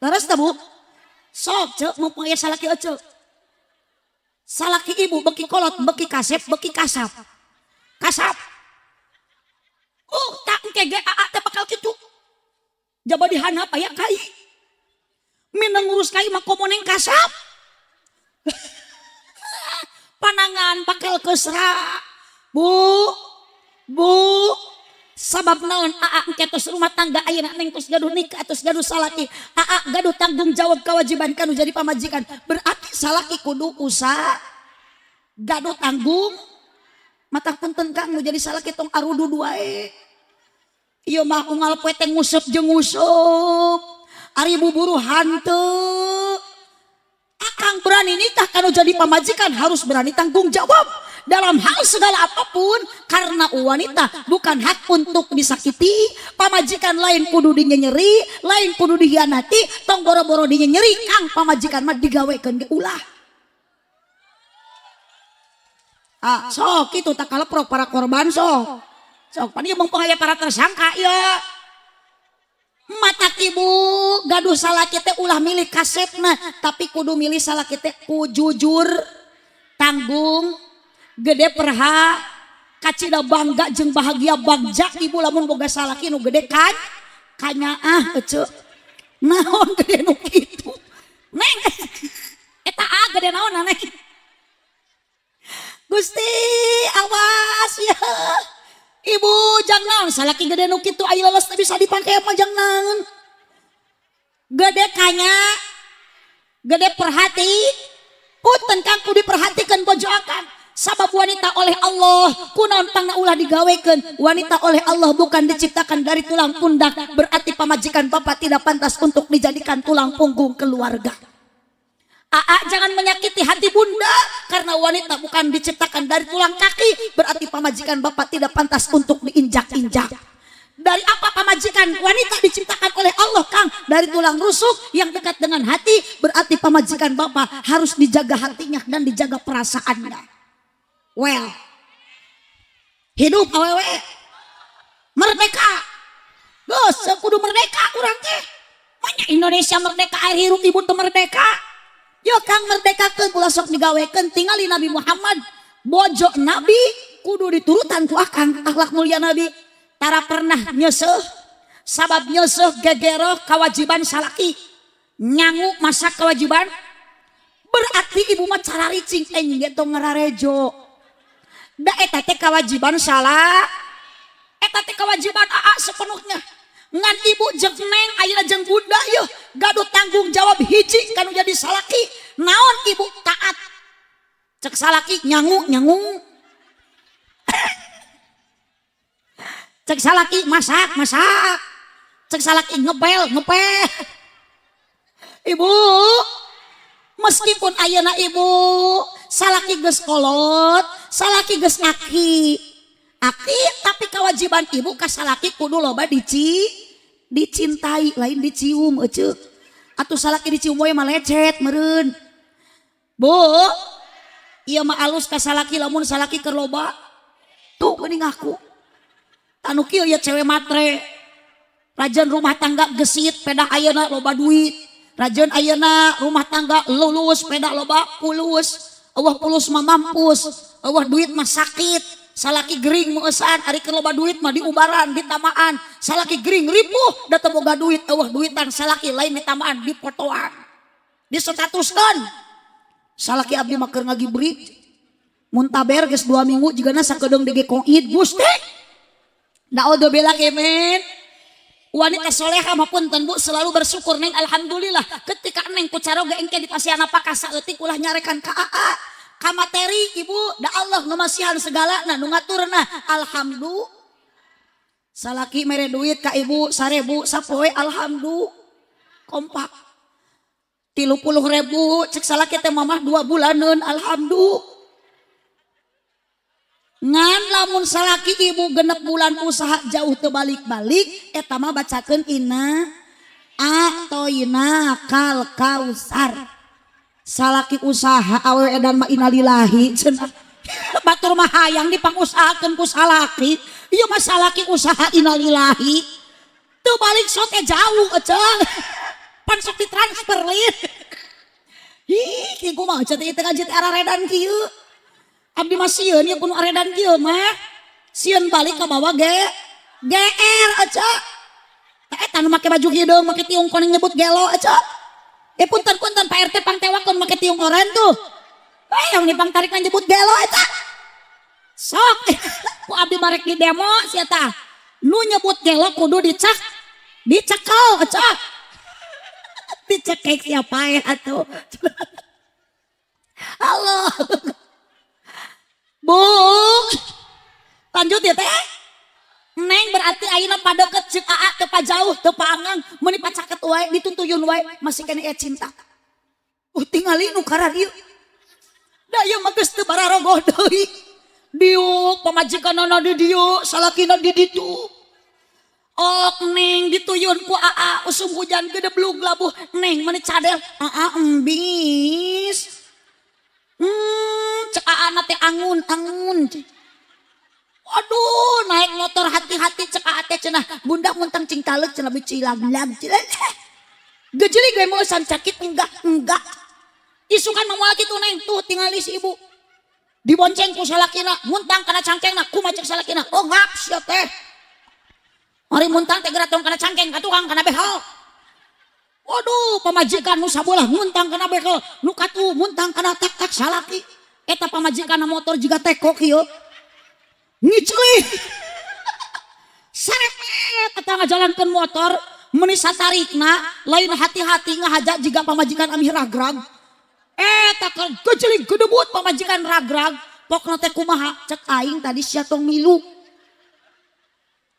A: Leres teh Bu? Sok ceuk mumpung aya salaki eceu. Salaki ibu beki kolot, beki kasep, beki kasap. Kasap. Tak engke ge aa teh bakal kitu. Jaba dihandap aya kai. Minang ngurus kai mah komo neng kasap. Panangan bakal kesra. Bu, bu, sabab naon aa engke tos rumah tangga ayeuna neng tos gaduh nikah tos gaduh salaki. Aa gaduh tanggung jawab kewajiban kanu jadi pamajikan. Berarti salaki kudu usaha gaduh tanggung. Mata punten kang nu jadi salaki tong arudud wae. Ieu mah unggal poe teh nguseup jeung nguseup. Ari buburu hanteu. Akang berani nikah kanu jadi pamajikan harus berani tanggung jawab dalam hal segala apapun, karena wanita bukan hak untuk disakiti. Pamajikan lain kudu dinyenyeri, lain kudu dihianati, tong boro-boro dinyenyeri kang pamajikan mah digawekeun ge ulah. Ah, sok kitu tak kaleprok para korban sok. Sok pan ieu mumpung aya para tersangka ieu. Mata ibu gaduh salaki teh ulah milih kasepna, tapi kudu milih salaki teh ku jujur, tanggung, gede perha, kacida bangga jeung bahagia bagja ibu lamun boga salaki nu gede kan kanyaah eceu. Naon gede nu kitu? Neng eta a gede naon neng? Gusti awas ya. Ibu jang naon salaki gede nu kitu aya leles teh bisa dipake mah jang naon. Gede kanya, gede perhati, punten kang kudu diperhatikeun bojo akang. Sabab wanita oleh Allah kunaon pangna ulah digawekeun. Wanita oleh Allah bukan diciptakan dari tulang pundak, berarti pamajikan bapak tidak pantas untuk dijadikan tulang punggung keluarga. Aa jangan menyakiti hati bunda, karena wanita bukan diciptakan dari tulang kaki, berarti pamajikan bapak tidak pantas untuk diinjak-injak. Dari apa pamajikan wanita diciptakan oleh Allah kang? Dari tulang rusuk yang dekat dengan hati, berarti pamajikan bapak harus dijaga hatinya dan dijaga perasaannya. Well, hidup awewe merdeka. Geus kudu merdeka urang teh. Banyak Indonesia merdeka, air hirup ibu teu merdeka. Yo kang merdekakeun ulah sok digawekeun, tingali Nabi Muhammad, bojo Nabi kudu diturutan ku akang, akhlak mulia Nabi. Tara pernah nyeuseuh, sabab nyeuseuh gegeroh kewajiban salaki. Nyangu masa kewajiban, berarti ibu mah cararicing enjing ge tong ngararejo. Da eta teh kewajiban salah. Eta teh kewajiban aa sepenuhnya. Ngan ibu jeung neng ayeuna jeung bunda yeuh gaduh tanggung jawab hiji kanu jadi salaki. Naon ibu taat. Cek salaki nyangu nyangu. Cek salaki masak masak. Cek salaki ngepel ngepel. Ibu, meskipun ayeuna ibu salaki geus kolot, salaki geus aki aki, tapi kewajiban ibu ka salaki kudu loba dicintai, lain dicium eceu. Atuh salaki dicium we mah lecet meureun. Bu, ieu mah alus ka salaki lamun salaki keur loba tuh geuning ngaku. Tanu kieu ya cewek matre. Rajan rumah tangga gesit pedah ayeuna loba duit. Rajan ayeuna rumah tangga lulus pedah loba pulus. Eueuh pulus mah mampus, eueuh duit mah sakit. Salaki gering meueusan ari keur loba duit mah diubaran, ditamaan. Salaki gering ripuh da teu boga duit, eueuh duitan salaki lain ditamaan, dipotoan. Disetatuskeun. Salaki abdi mah keur ngagibrik. Muntaber geus 2 minggu jigana sakedeung dege koid Gusti. Naudzubillah kemen. Wanita soleha mah punten bu selalu bersyukur neng alhamdulillah ketika neng ku caroge engke dipasihan apakah saeutik ulah nyarekan ka aa ka materi ibu da Allah nu masihan segalana nu ngaturna alhamdulillah. Salaki mere duit ka ibu 1000 sapoe alhamdulillah kompak 30.000 cek salaki teh mamah 2 bulaneun alhamdulillah. Ngan lamun salaki ibu genep bulan usaha jauh teu balik-balik eta mah bacakeun inna atoina kal kausar. Salaki usaha awewe edan mah innalillahi cenah. Batur mah hayang dipangusahakeun ku salaki, ieu mah salaki usaha innalillahi. Teu balik sok teh jauh eceng. Pan sok ditransfer lin. Ih, kieu kumaha cenah teh ngaji teh araredan kieu. Abdi mah sieun ieu kudu aredan kieu mah. Sieun balik ka bawa GR aca. Tah eta nu make baju hideung make tiung koneng nyebut gelo aca. Eh punten-punten Pak RT pangtewakeun make tiung oren tuh. Yang dipangtarik nyebut gelo eta. Sok ku abdi marek di demo sia tah. Nu nyebut gelo kudu dicekel aca. Dicekek siapa ya atuh. Halo. Bu, lanjut ya teh. Neng berarti ayeuna padeket ceuk aa teu pajauh teu paangang meuni pacaket wae dituntuyun wae masih keneh aya cinta. Tingali nu kararieu. Da ieu mah geus teu bararogoh deui. Diuk pamajikanana di dieu, salakina di ditu. Ok neng dituyun ku aa usum hujan gedeblug labuh neng meuni cadel aa embis. Cek aa teh angun-angun. Aduh, naik motor hati-hati cek aa teh cenah. Bunda muntang cing talek cenah bici lag-lag. Gejeli gue mau sakit enggak. Isukan mah moal kitu neng tuh tingali si ibu. Dibonceng ku salakina, muntang kana cangkengna, kumaha cek salakina. Oh ngap sia teh. Mari muntang teh geura tong kana cangkeng ka tukang kana behel. Waduh, pamajikan nu sabolah muntang kana behel, nu katu muntang kana tak-tak salaki. Eta pamajikan motor jiga teko kieu. Ngiceulih. Sarepet eta ngajalankeun motor meuni satarikna lain hati-hati ngahaja jiga pamajikan amih ragrag. Eta gejelig gedebut pamajikan ragrag. Pokna teh kumaha cek aing tadi sia tong milu.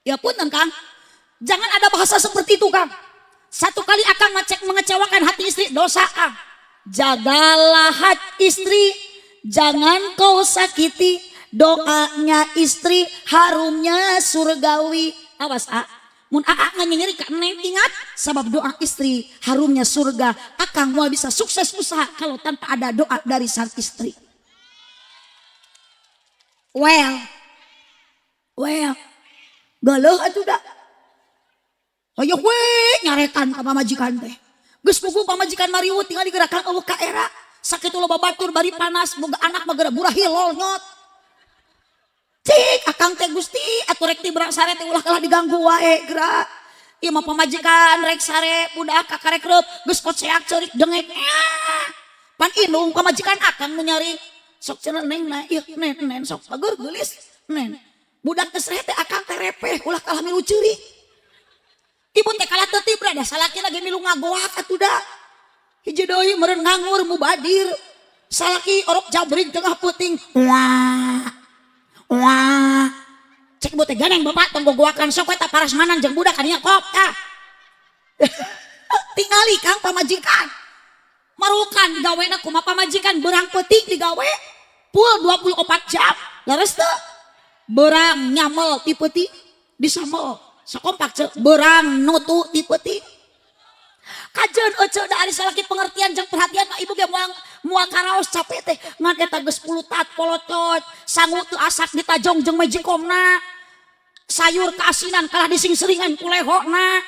A: Ya punten Kang. Jangan ada bahasa seperti itu Kang. Satu kali akang ngecek mengecewakan hati istri dosa Kang. Jagalah hati istri, jangan kau sakiti. Doanya istri harumnya surgawi. Awas a, mun aa nganyeri ka neng ingat sabab doa istri harumnya surga. Akang mau bisa sukses usaha kalau tanpa ada doa dari sang istri. Well, galeuh atuh da. Hayoh we nyarekan ka pamajikan teh. Geus puguh pamajikan mariwut tinggal digerakan eueuh ka era. Sakitu loba batur bari panas boga anak mah geura burah hilol nyot. Cik akang teh Gusti atuh rek tibra sare teh ulah kalah diganggu wae geura. Ieu mah pamajikan rek sare budak kakarek reup geus koceak ceurik dengek. Pan indung pamajikan akang nu nyari. Sok cenah neng na ieu nen nen sok bager geulis nen. Budak geus teh akang teh repeh ulah kalah milu ceurik. Ibu teh kalah teu tibra da salaki lagi milu ngagoak atuh da. Hiji deui meureun nganggur mubadir. Salaki orok jabrig tengah peuting. Wah. Wah. Cek ibu teh ganeng bapak tong gogoakan sok eta parasmanan jeung budak kadinya kop tah. Tingali Kang pamajikan. Marukan digawena kumaha pamajikan beurang peuting digawe full 24 jam. Leres teu? Berang nyamel ti peuting disamel. Sakompak cek berang nutu ti peuting. Kajeun ece da ari salaki pengertian jeung perhatian mah ibu ge moal moal karaos capek teh ngan eta geus pulutat polotot sangu teu asak ditajong jeung magicomna sayur keasinan kalah disingseringan ku lehona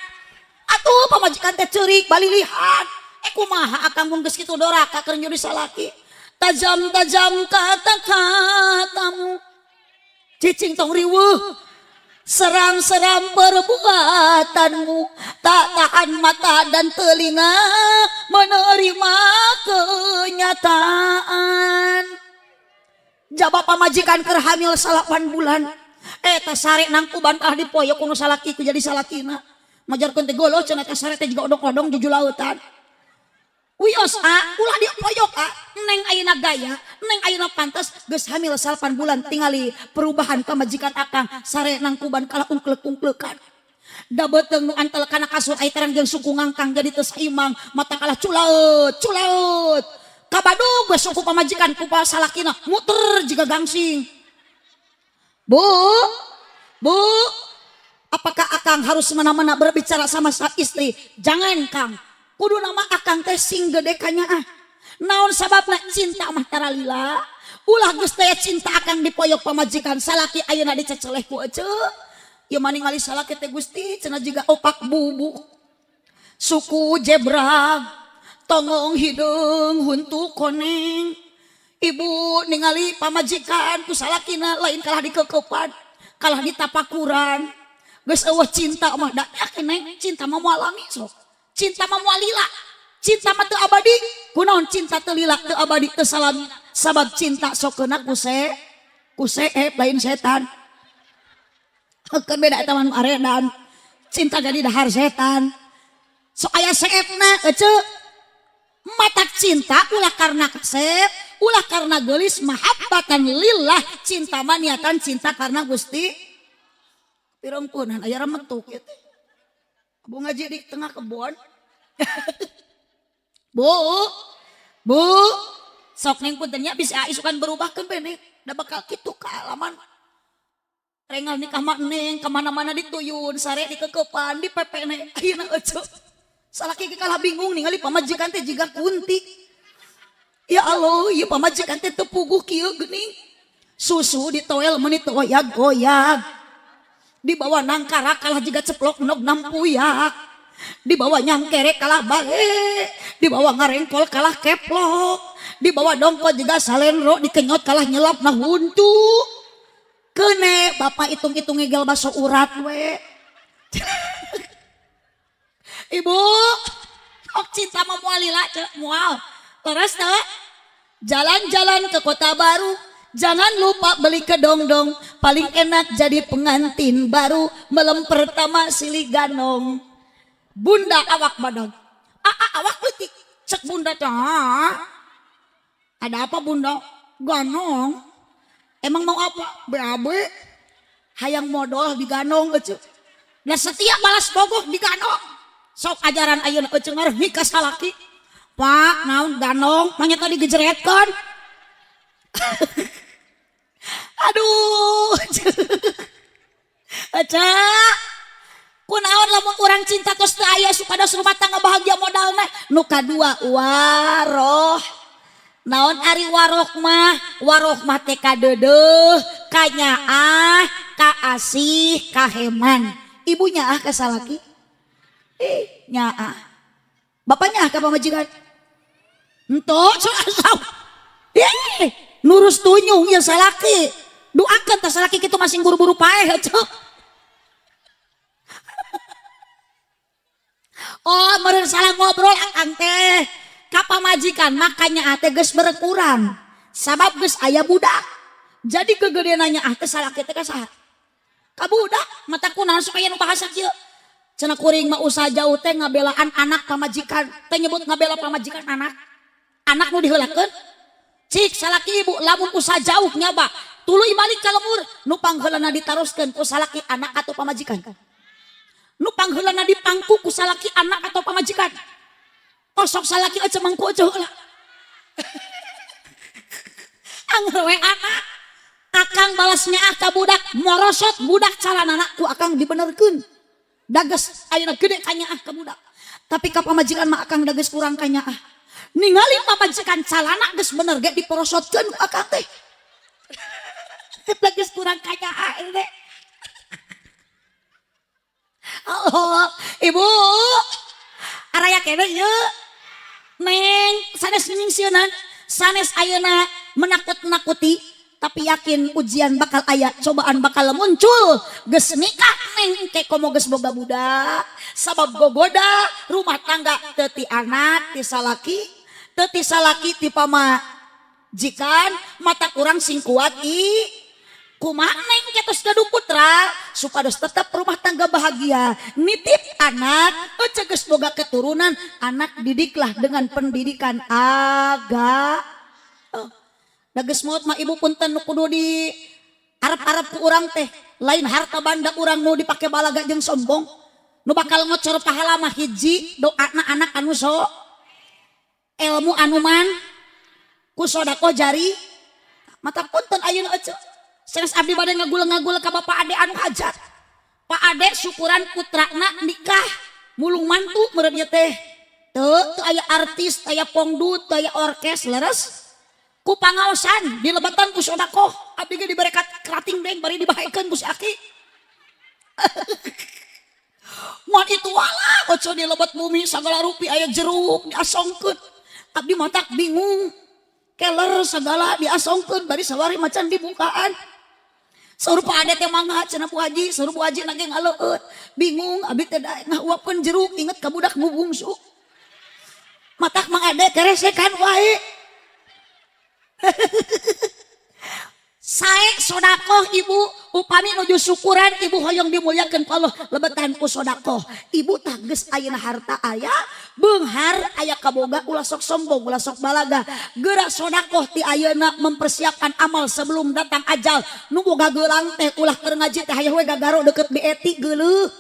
A: atuh pamajikan teh ceurik balilihan kumaha akang mun geus kitu doraka keur nyuri salaki tajam-tajam kata-katamu cicing tong riweuh seram-seram perbuatanmu tak tahan mata dan telinga menerima kenyataan. Jabab pamajikan keur hamil 8 bulan eta sare nangkuban kalah dipoyok ku nu salaki ku jadi salakina majarkeun teh goloh cenah eta sare teh jiga odong-odong juju lautan. Wios a ulah dipoyok a neng ayeuna gaya neng ayeuna pantes geus hamil 8 bulan tingali perubahan pamajikan akang sare nangkuban kalah ungklek-ungklekan da beuteung nu antel kana kasur ai terang jeung suku ngangkang jadi teu saimang mata kalah culaut culaut kabadug we suku pamajikan ku salakina muter jiga gangsing. Bu, bu, apakah akang harus semena-mena berbicara sama istri? Jangan Kang. Kudu nama akang teh sing gede kanyaah. Naon sababna cinta mah tara lila. Ulah geus teh cinta akang dipoyok pamajikan salaki ayeuna diceceleh ku ece. Ieu mah ningali salaki teh Gusti cenah jiga opak bubuk. Suku jebrag, tongong hideung huntu koneng. Ibu ningali pamajikan ku salakina lain kalah dikekepan, kalah ditapakuran. Geus eueuh cinta mah da yakin neng cinta mah moal lami sok. Cinta mah moal lila, cinta mah teu abadi. Kunaon cinta teu lila, teu abadi, teu salamina. Sabab cinta sok keuna ku seep lain setan. Heukeun beda eta mah nu aredan. Cinta jadi dahar setan. Sok aya seepna ece. Matak cinta ulah karena kasep, ulah karena geulis, mahabbatan lillah. Cinta mah niatan cinta karena Gusti. Pirengpunan aya remetuk ieu teh. Bu ngaji di tengah kebun. Bu, bu, sok neng puntennya bisa isukan berubah kan bene, da bakal kitu kaalaman. Rengal nikah mah neng kemana-mana dituyun, sare dikekepan, dipepene, ayeuna ece. Salaki ge kalah bingung ningali pamajikan teh jiga kunti. Ya Allah, ieu pamajikan teh teu puguh kieu geuning. Susu ditoel meuni teu oyag-oyag. Dibawa nangkara kalah jiga ceplok nog nampuyak. Dibawa nyangkere kalah bae, dibawa ngarengkol kalah keplok, dibawa dongkot jiga salendro dikenyot kalah nyelap nah huntu. Kene bapak hitung-hitung ngegel baso urat we. Ibu, ok cinta mah moal lila cek moal. Leres teu? Jalan-jalan ke kota baru, jangan lupa beli kedongdong, paling enak jadi pengantin baru, melem pertama silih ganong. Bunda awak badag, aa awak leutik, cek bunda teh. Ada apa bunda? Ganong. Emang mau apa? BAB. Hayang modal diganong ece. Nah setiap balas bogoh diganong. Sok ajaran ayeuna ece ngareuh ka salaki. Pak, naon ganong, manya tadi digejeretkeun. Aduh. Ece. Kunaon lamun urang cinta tos teu aya supados rumah tangga bahagia modalna. Nu kadua waroh. Naon ari waroh mah? Waroh mah teh kadeudeuh, kanyaah, kaasih, kaheman. Ibu nyaah ka salaki? Nyaah. Bapak nyaah ka pamajikan? Entok sok asal. Nurus tunyung ya salaki. Doakeun tah salaki kitu masing buru-buru paeh cenah. Oh, meureun salah ngobrol akang teh. Ka pamajikan makanya teh geus berkurang. Sabab geus aya budak. Jadi kegedeananya ah teh salaki teh ka saha? Ka budak mata kunaon sok aya nu bahasa kieu. Cenah kuring mah usaha jauh teh ngabelaan anak pamajikan, teh nyebut ngabela pamajikan anak. Anak nu diheulakeun. Cik salaki ibu lamun usaha jauh nyaba, tuluy balik ka lembur, nu pangheulana ditaroskeun ku salaki anak atau pamajikan. Nu pangheulana dipangku ku salaki anak atau pamajikan. Osok salaki aja mangku aja heula. Angger we anak. Akang balasnya ah ka budak, morosot budak calanana ku akang dibenerkeun. Dages ayeuna gede kanyaah ka budak. Tapi ka pamajikan mah akang dages kurang kanyaah. Ningali pamajikan calana geus bener ge diporosotkeun ku akang teh. Dages kurang kanyaah teh. Allah, ibu. Araya keneh ieu. Neng sanes nyingsieunan, sanes ayeuna menakut-nakuti, tapi yakin ujian bakal aya, cobaan bakal muncul. Geus nikah neng ke komo geus boga budak, sabab gogoda rumah tangga teu ti anak ti salaki, teu ti salaki ti pamajikan, mata kurang sing kuat i. Kumaha neng ke tos gaduh putra supados tetap rumah tangga bahagia. Nitip anak, ece geus boga keturunan, anak didiklah dengan pendidikan aga. Oh. Da geus maot mah ibu punten nu kudu di arep-arep ku urang teh, lain harta banda urang nu dipake balaga jeung sombong. Nu bakal ngocor pahala mah hiji doana anak anu so ilmu anu man ku sedekah jari. Mata punten ayeuna ece. Sanes abdi bade ngagul-ngagul ka Bapak Ade anu hajat. Pak Ade syukuran putrana nikah mulung mantu meureun ieu teh. Teu teu aya artis, teu aya pongdut, teu aya orkes leres. Ku pangaosan dilebetan ku sedekah. Abdi ge dibere kerating deng bari dibahekeun ku si aki. Mun itu wala oco dilebet bumi sagala rupi aya jeruk diasongkeun. Abdi matak bingung. Keler segala diasongkeun bari sawari macan dibukaan. Saur Pak Ade teh mangga cenah Bu Haji, saur Bu Haji nage ngaleueut. Bingung abdi teh ngahuapkeun jeruk inget ka budak nu bungsu. Matak Mang Ade keresekan wae. Sae sodakoh ibu, upami nuju syukuran ibu hoyong dimuliakeun ku Allah lebetan ku sodakoh. Ibu tah geus ayeuna harta aya, beunghar aya kaboga ulah sok sombong, ulah sok balaga. Geura sodakoh ti ayeuna mempersiapkan amal sebelum datang ajal. Nu boga geulang teh ulah keur ngaji teh hayang we gagaro deukeut BET geuleuh.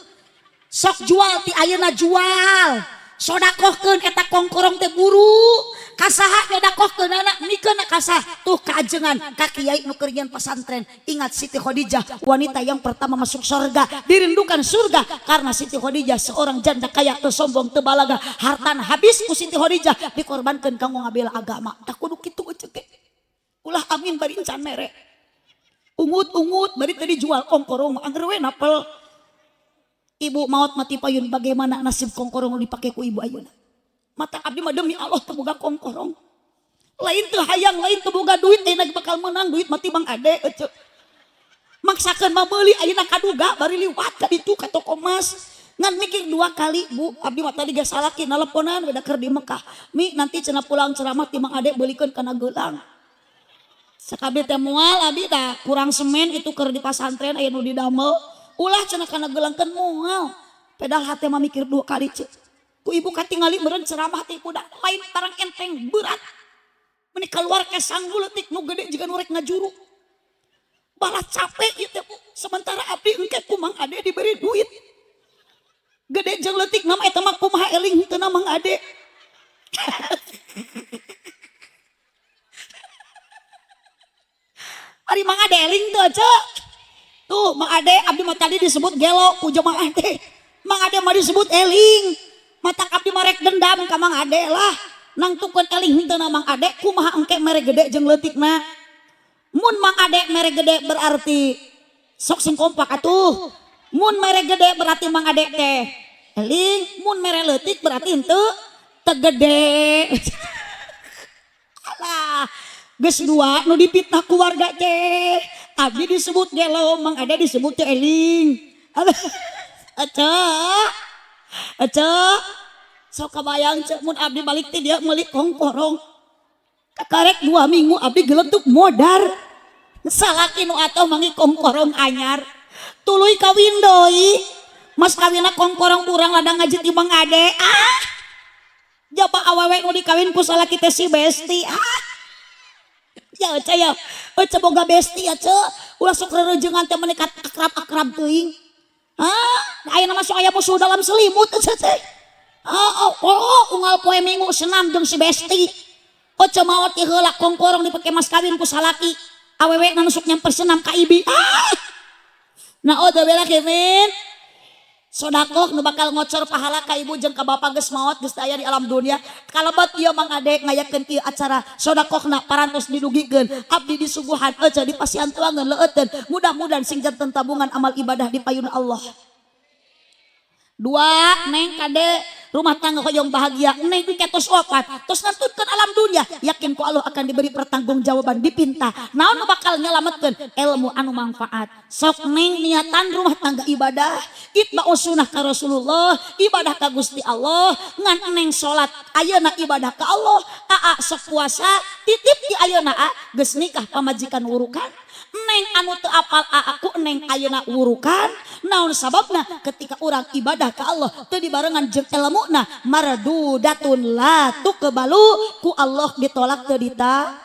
A: Sok jual ti ayeuna jual. Sodakohkeun eta kongkorong teh buru. Kasaha nyodakohkeunana mikeun kasah tuh kaajengan ka kiai nu keur nyeun pesantren. Ingat Siti Khadijah, wanita yang pertama masuk surga, dirindukan surga karena Siti Khadijah seorang janda kaya teu sombong teu balaga, hartana habis ku Siti Khadijah dikorbankeun kanggo ngabela agama. Tah kudu kitu ece teh. Ulah amin bari encan mere. Ungut-ungut bari teu dijual kongkorong angger we napel. Ibu maot mati payun bagaimana nasib kongkorong nu dipake ku ibu ayeuna? Mata abdi mah demi Allah teu boga kongkorong. Lain teu hayang, lain teu boga duit, ayeuna bakal menang duit mati Mang Ade ece. Maksakeun mah meuli ayeuna kaduga bari liwat ka ditu ka toko emas. Ngan mikir dua kali Bu, abdi mah tadi geus salaki naleponan beda keur di Mekah. Mi nanti cenah pulang ceramah ti Mang Ade beulikeun kana geulang. Sakabeh teh moal abdi tah kurang semen itu keur di pasantren aya nu didamel. Ulah cenah kana geulangkeun moal. Pedal hate mah mikir dua kali cek. Ku ibu katingali meureun ceramah teh budak lain barang enteng berat. Meni keluar ke sanggul leutik nu gede jiga nu rek ngajuru. Balah capek ieu teh Bu. Sementara abdi engke ku Mang Ade diberi duit. Gede jeung leutik nama eta mah kumaha eling henteu Mang Ade. Ari Mang Ade eling teu cek. Tuh Mang Ade abdi mah tadi disebut gelo ku jemaah teh. Mang Ade mah disebut eling. Matak abdi mah rek dendam ka Mang Ade lah. Nangtukeun eling henteu Mang Ade kumaha engke mere gede jeung leutikna. Mun Mang Ade mere gede berarti sok sing kompak atuh. Mun mere gede berarti Mang Ade teh eling, mun mere leutik berarti henteu teu gede. Alah, geus dua nu dipitnah ku warga teh. Abdi disebut gelo, Mang Ade disebut teh eling. Aca. Aca. Sok kabayang cek mun abdi balik teh dia meuli kongkorong. Kakarek 2 minggu abdi geletuk modar. Salaki nu atoh mangi kongkorong anyar. Tuluy kawin deui. Mas kawinna kongkorong urang ladang ngaji ti Mang Ade. Ah. Jaba awewe nu dikawin ku salaki teh si besti. Ah. Ya Ece ya. Ece boga besti ya Ce. Ulah sok rereujeungan teh meuni akrab-akrab teuing. Ah, ayeuna mah sok aya musuh dalam selimut Ece teh. Oh, oh, unggal poe Minggu senam jeung si besti. Oce maot ti heula kongkorong dipake mas kawin ku salaki. Awewe nu sok nyamper senam ka ibi. Ah. Nah, oh bela Kevin. Sodakoh nu bakal ngocor pahala ka ibu jeung ka bapak geus maot geus aya di alam dunia. Kalebat ieu Mang Ade ngayakeun ieu acara sodakohna parantos didugikeun. Abdi disuguhan ece dipasihan tuangeun leueuteun. Mudah-mudahan sing janten tabungan amal ibadah di payun Allah. Dua, neng kade rumah tangga hoyong bahagia, neng ketos opat, tos ngantutkeun alam dunia, yakin ku Allah akan diberi pertanggungjawaban dipinta. Naon nu bakal nyelametkeun ilmu anu manfaat. Sok neng niatan rumah tangga ibadah, itba'u sunnah ka Rasulullah, ibadah ka Gusti Allah, ngan neng salat ayeuna ibadah ka Allah, aa sok puasa, titip di ayeuna a geus nikah pamajikan wurukan. Neng anu teu apal aku neng ayeuna wurukan. Naon sababna ketika urang ibadah ka Allah teu dibarengan jeung elmuna mardudatun la tuqbalu ku Allah ditolak teu dita.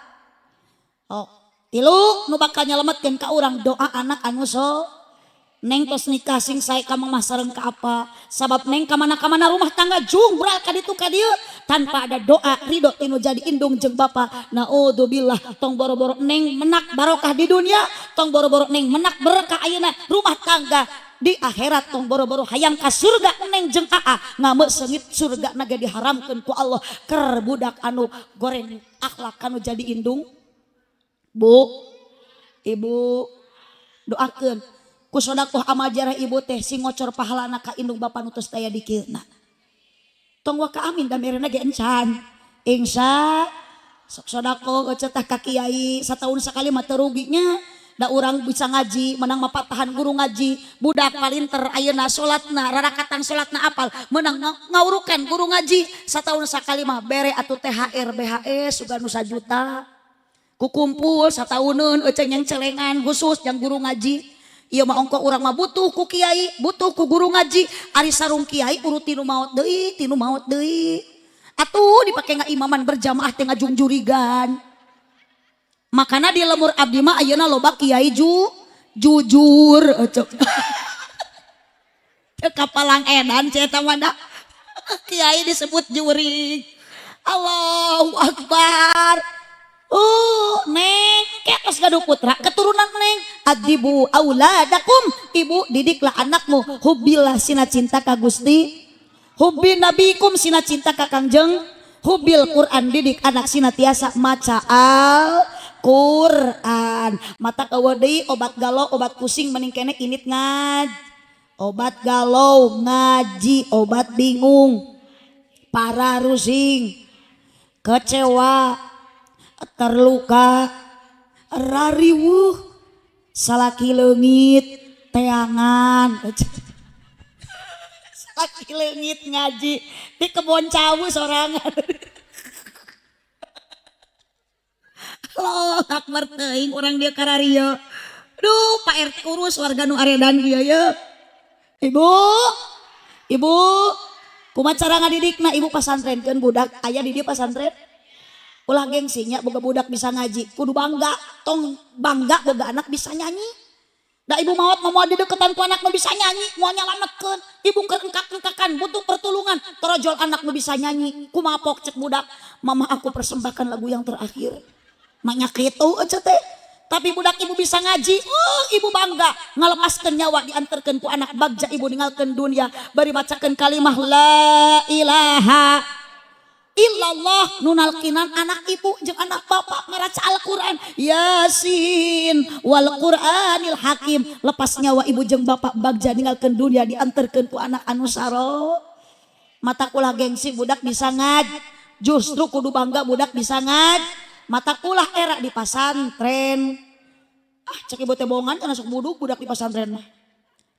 A: Oh, tilu nu bakal nyelametkeun ka urang doa anak anu so. Neng tos nikah sing sae ka mamah sareng ka apa. Sabab neng ka mana-kamana rumah tangga jungbral ka ditu ka dieu tanpa ada doa ridho tinu jadi indung jeung bapa. Naudzubillah tong boro-boro neng menak barokah di dunia, tong boro-boro neng menak berkah ayeuna rumah tangga di akhirat, tong boro-boro hayang ka surga neng jeung aa ngame seungit surga na ge diharamkeun ku Allah ker budak anu goreng akhlak anu jadi indung. Bu, ibu doakeun ku sodakoh amal jarah ibu teh sing ngocor pahalana ka indung bapa nu tos daya dikirna. Tong waka amin da merena ge encan. Ingsa sok sodakoh gecetah ka kiai sataun sakali mah teu ruginya. Da urang bisa ngaji menang mapatahan guru ngaji, budak palinter ayeuna salatna rarakatan salatna apal menang ngawurukan guru ngaji sataun sakali mah bere atuh THR BHS sugan nu sajuta. Kukumpul satauneun ece yang celengan khusus yang guru ngaji. Ieu mah ongko urang mah butuh ku kiai, butuh ku guru ngaji. Ari sarung kiai urut tinu maot deui, tinu maot deui. Atuh dipake ngaimaman berjamaah teh ngajungjurigan. Makana di lemur abdi mah ayeuna loba kiai jujur ecek. Teu kapalang edan cenah eta mah da. Kiai disebut jurig. Allahu akbar. Neng ketos gaduh putra keturunan neng adibu auladakum, ibu didiklah anakmu hubillah sina cinta ka Gusti, hubi nabikum sina cinta ka Kangjeng, hubil Quran didik anak sina tiasa maca Al Quran. Mata eueuh deui obat galau obat pusing mending kene init ngaj, obat galau ngaji, obat bingung para rusing kecewa terluka rariwuh salaki leungit teangan. Salaki leungit ngaji di kebon cawu sorangan. Allahu akbar teuing urang dia kararieu. Duh Pak RT urus warga nu aredan ieu ye. Ibu, ibu kumaha cara ngadidikna ibu pasantrenkeun budak aya di dieu pasantren. Ulah gengsinya boga budak bisa ngaji, kudu bangga, tong bangga boga anak bisa nyanyi. Da ibu maot mau dideketan ku anak nu bisa nyanyi, mau nyalametkeun. Ibu keur engkak-engkakan butuh pertolongan, torojol anak nu bisa nyanyi, kumaha pok cek budak, mama aku persembahkan lagu yang terakhir. Maknya kitu ece teh. Tapi budak ibu bisa ngaji, ibu bangga, ngalepaskeun nyawa diantarkeun ku anak bagja ibu ninggalkeun dunia, bari macakeun kalimah la ilaha illallah nunalkinan anak ibu jeung anak bapak ngaraca Al-Qur'an Yasin wal Qur'anil Hakim, lepas nyawa ibu jeung bapak bagja ninggalkeun dunia diantarkeun ku anak anu saro. Mata ulah gengsi budak bisa ngaji, justru kudu bangga budak bisa ngaji. Mata ulah era di pasantren. Ah cek ibu teh bohongan kana sok budug budak di pasantren mah.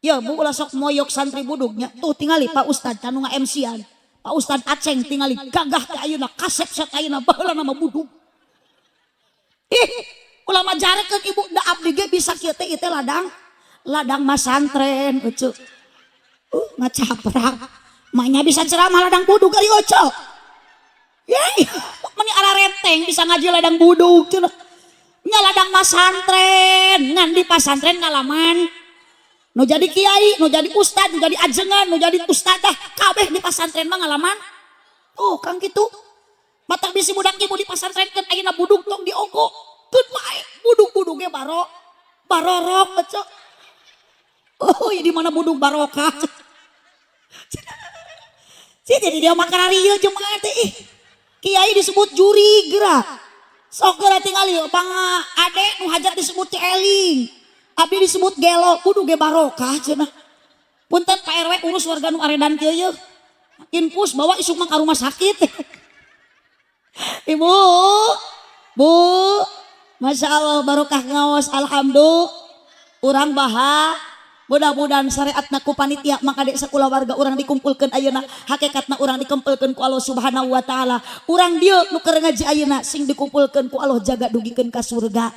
A: Ya bu ulah sok moyok santri budugnya. Tuh tingali Pak Ustad kanu nga-MC-an. Pak Ustad Aceng tingali gagah teh ayeuna kasep set ayeuna baheula nama budug. Ih, ulama jarekeun ibu da abdi ge bisa kieu teh ieu teh ladang. Ladang masantren ece. Ngacaprak. Maknya bisa ceramah ladang budug ari oce. Yey, meni ara renteng bisa ngaji ladang budug cenah. Nya ladang masantren, ngan di pasantren ngalaman. Nu jadi kiai, nu jadi ustad, nu jadi ajengan, nu jadi ustadzah, kabeh di pasantren mah ngalaman. Tuh kang kitu. Matak bisi budak ibu di pasantrenkeun ayeuna budug tong diogo. Keun wae budug-budug ge barorok ece. Oh, ya di mana budug barokah. Sih jadi dia makan hari ieu jemaah teh ih. Kiai disebut juri geura. Sok geura tingali pang ade nu hajat disebut eling. Abdi disebut gelo, kudu ge barokah cenah. Punten Pak RW urus warga nu aredan kieu yeuh. Infus bawa isuk mah ka rumah sakit. Ibu, Bu, Masya Allah barokah ngaos alhamdulillah. Urang baha mudah-mudahan syariatna ku panitia maka dek sekolah warga urang dikumpulkeun ayeuna hakikatna urang dikumpulkeun ku Allah Subhanahu wa taala. Urang dieu nu keur ngaji ayeuna sing dikumpulkeun ku Allah jaga dugikeun ka surga.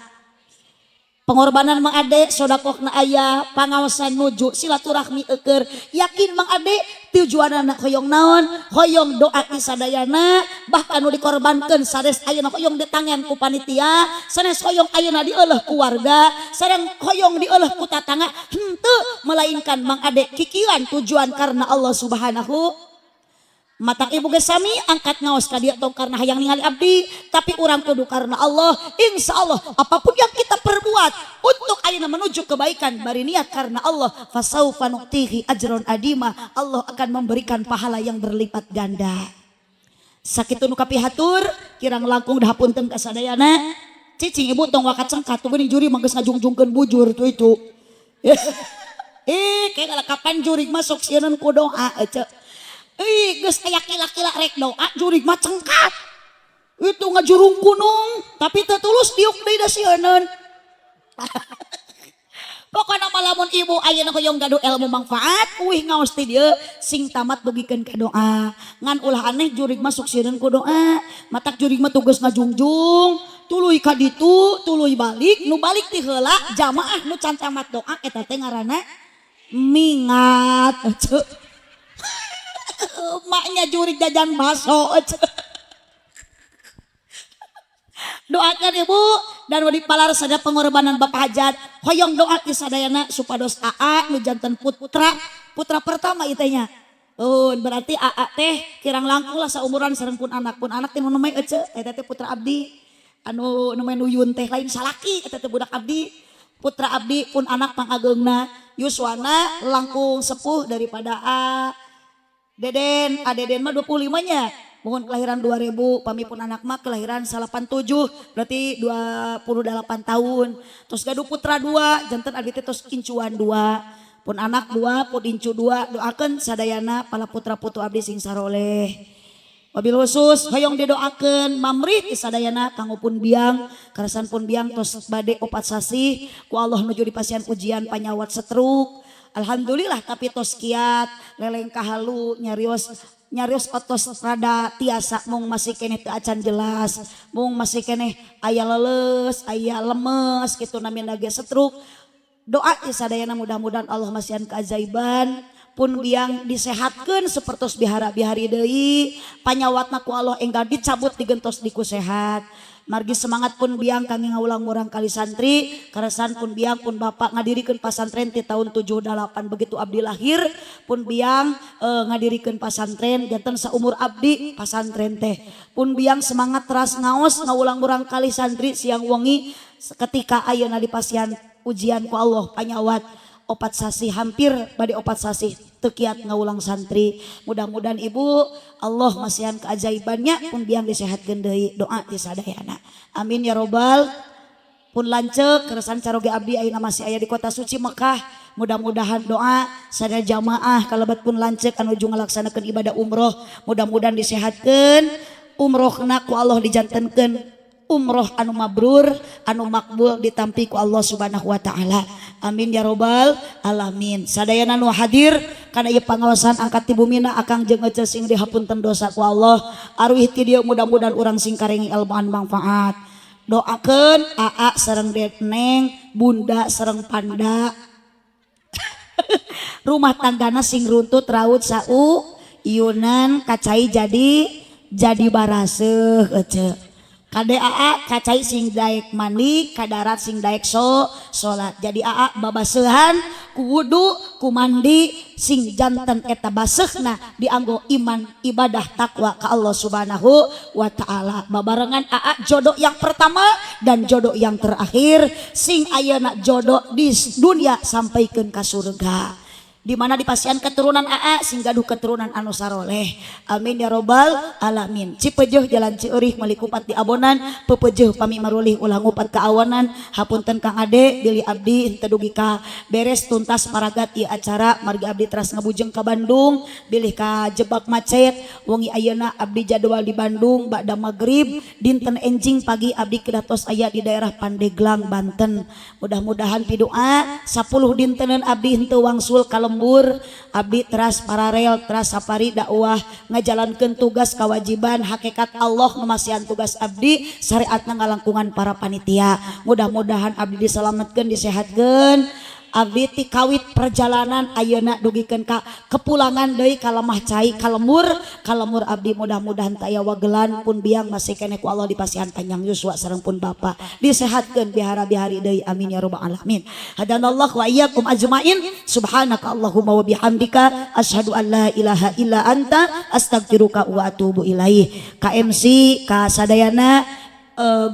A: Pengorbanan Mang Ade sodakohna aya pangaosan nuju silaturahmi eukeur yakin Mang Ade tujuanana hoyong naon hoyong doa ti sadayana bahkan nu dikorbankeun sanes ayeuna hoyong ditangen ku panitia sanes hoyong ayeuna dieuleuh ku warga sareng hoyong dieuleuh ku tatangga henteu melainkan Mang Ade kikieuan tujuan karena Allah Subhanahu. Matak ibu ge sami angkat ngaos ka dieu tong karena hayang ningali abdi tapi urang kudu karena Allah. Insya Allah apapun yang kita perbuat untuk ayeuna menuju kebaikan bari niat karena Allah fasaufa nu'tihi ajron adima, Allah akan memberikan pahala yang berlipat ganda. Sakitu nu kapihatur kirang langkung dahapunten ka sadayana. Cicing ibu tong wakat cengkat tuh geuning juri mah geus ngajungjungkeun bujur tuh itu. Kayak kapan jurig masuk sieun ku doa ece. Ih, geus aya kila-kila rek doa jurig mah cengkat. Itu ngajurung gunung, tapi teu tulus diuk deui da sieuneun. Pokona mah lamun ibu ayeuna hoyong gaduh ilmu manfaat, uih ngaos ti dieu sing tamat dugikeun ka doa. Ngan ulah aneh jurig masuk sieun ku doa, matak jurig mah tugas ngajungjung, tuluy ka ditu, tuluy balik, nu balik ti heula jamaah nu can tamat doa eta teh ngaranna mingat. Maknya jurig jajan bakso. Doakan ibu dan wadi palar sada pengorbanan Bapak Hajat hoyong doa ti sadayana supados AA nu janten putra putra pertama ieu teh nya. Oh, berarti AA teh kirang langkung lah saumuran sareng pun anak teh nu namai ece eta teh putra abdi anu namai Nuyun teh lain salaki eta teh budak abdi putra abdi pun anak pangageungna yuswana langkung sepuh daripada A Deden, Deden mah 25 nya. Mohon kelahiran 2000, pami pun anak mah kelahiran 87, berarti 28 tahun. Terus gaduh putra 2, janten abdi teh tos incuan 2. Pun anak 2, pun incu 2, doakeun sadayana pala putra putu abdi sing saroleh. Wabil khusus hoyong didoakeun mamrih ti sadayana kanggo pun biang, karasan pun biang tos bade 4 sasih ku Allah nuju dipasihan ujian panyawat setruk. Alhamdulillah tapi tos kiat leleng kahalu nyarios otos rada tiasa mung masih keneh teu acan jelas mung masih keneh aya leles aya lemes kitu namina ge setruk. Doa ti sadayana mudah-mudahan Allah masihan keajaiban pun biang disehatkeun sapertos bihara-bihari deui panyawatna ku Allah enggal dicabut digentos diku sehat. Margi semangat pun biang kami ngaulang murang kali santri karasan pun biang pun bapak ngadirikeun pasantren ti tahun 78 begitu abdi lahir pun biang ngadirikeun pasantren janten saumur abdi pasantren teh pun biang semangat teras ngaos ngaulang murang kali santri siang wengi ketika ayeuna dipasihan ujian ku Allah panyawat 4 sasih hampir bade 4 sasih tekiat ngaulang santri. Mudah-mudahan ibu Allah masihan keajaibannya pun biang disehatkeun deui doa ti sadayana. Amin ya robbal. Pun lanceuk keresan caroge abdi ayeuna masih aya di kota suci Mekah. Mudah-mudahan doa sadaya jamaah kalebat pun lanceuk anu nuju ngalaksanakeun ibadah umroh mudah-mudahan disehatkeun umrohna ku Allah dijantenkeun umroh anu mabrur anu makbul ditampi ku Allah Subhanahu wa taala. Amin ya robbal alamin. Sadayana nu hadir kana ieu pangaosan angkat ti bumina akang jeung ece sing dihapunten dosa ku Allah. Arwih ti dieu mudah-mudahan urang sing karengi ilmu anu manfaat. Doakeun aa sareng neng, bunda sareng panda. Rumah tanggana sing runtut raut sau iunan kacai jadi baraseuh ece. Kade aa kacai sing daek mandi, kadarat sing daek salat. Jadi aa babaseuhan ku wudu, ku mandi sing janten eta baseuhna dianggo iman ibadah takwa ka Allah Subhanahu wa taala. Babarengan aa jodoh yang pertama dan jodoh yang terakhir sing ayeuna jodoh di dunia sampaikeun ka surga. Di mana dipasian keturunan aa sing gaduh keturunan anu saroleh. Amin ya robbal alamin. Cipeujeuh jalan Ciurih meuli kupat di abonan, pepeujeuh pami marulih ulah ngupat ka awanan. Hapunten Kang Ade bilih abdi henteu dugi ka beres tuntas paragat ieu acara margi abdi teras ngabujeng ka Bandung bilih ka jebak macet. Wengi ayeuna abdi jadwal di Bandung ba'da magrib dinten enjing pagi abdi kedatos aya di daerah Pandeglang Banten. Mudah-mudahan pidoa 10 dintenan abdi henteu wangsul ka lembur, abdi teras pararel teras safari dakwah ngajalankeun tugas kewajiban hakikat Allah ngemasihan tugas abdi syariatna ngalangkungan para panitia. Mudah-mudahan abdi diselamatkeun disehatkeun. Abdi ti kawit perjalanan ayeuna dugikeun ka kepulangan deui ka lemah cai ka lembur, ka lembur abdi mudah-mudahan taya wagelan pun biang masih keneh ku Allah dipasihan panjang yuswa sareng pun bapa disehatkeun bihara-bihari deui amin ya rabbal alamin. Hadanallahu wa iyyakum ajmain. Subhanaka Allahumma wa bihamdika asyhadu an la ilaha illa anta astaghfiruka wa atubu ilaih. Ka MC ka sadayana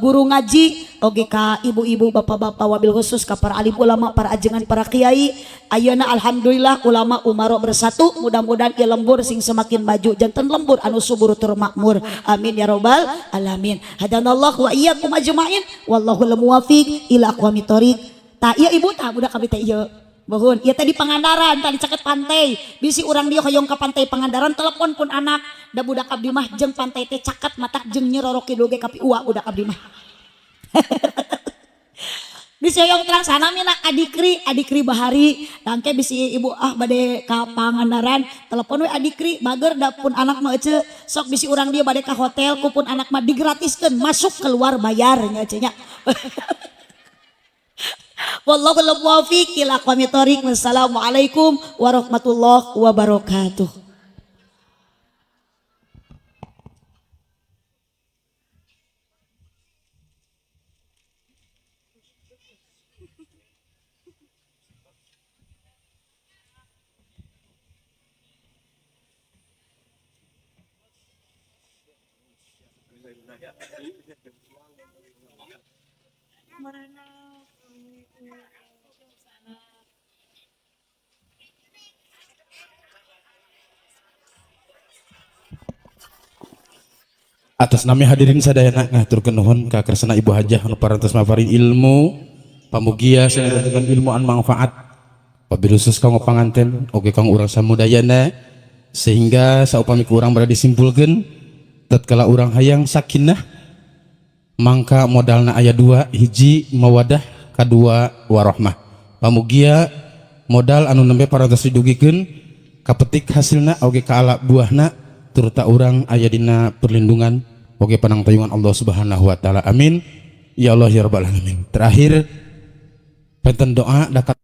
A: guru ngaji oge ka ibu-ibu bapak-bapak wabil khusus ka para alim ulama para ajengan para kiai. Ayeuna alhamdulillah ulama umaro bersatu, mudah-mudahan ieu lembur sing semakin maju janten lembur anu subur tur makmur amin ya robbal alamin. Hadanallahu wa iyyakum ajmain wallahul muwafiq ila aqwamit thoriq. Ta ieu ibu tah budak kami teh ieu Bohun, ieu tadi Pangandaran, tadi caket pantai. Bisi urang dieu hoyong ka pantai Pangandaran telepon pun anak. Da budak abdi mah jeung pantai teh caket matak jeung Nyi Roro Kidul ge kapi ua budak abdi mah. Bisi hoyong terang sana mina adikri bahari. Tangke bisi ibu ah bade ka Pangandaran telepon we adikri bager da pun anak mah ece. Sok bisi urang dieu bade ka hotel ku pun anak mah digratiskeun masuk keluar bayar nya ece nya. Wallahul muwaffiq ila aqwamit thoriq. Wassalamualaikum warahmatullahi wabarakatuh.
B: Atas nami hadirin sadayana ngaturkeun nuhun ka kersana Ibu Hajah anu parantos maparin ilmu pamugia dengan ilmu an manfaat wabil khusus kanggo panganten oge kanggo urang samudayana sehingga saupami ku urang berada disimpulkeun tatkala urang hayang sakinah mangka modalna aya dua hiji mawadah kadua warohmah. Pamugia modal anu nembe parantos didugikeun kapetik hasilna oge kaala buahna turta urang aya dina perlindungan oge panangtayungan Allah Subhanahu wa taala. Amin ya Allah ya rabbal alamin. Terakhir penten doa dakat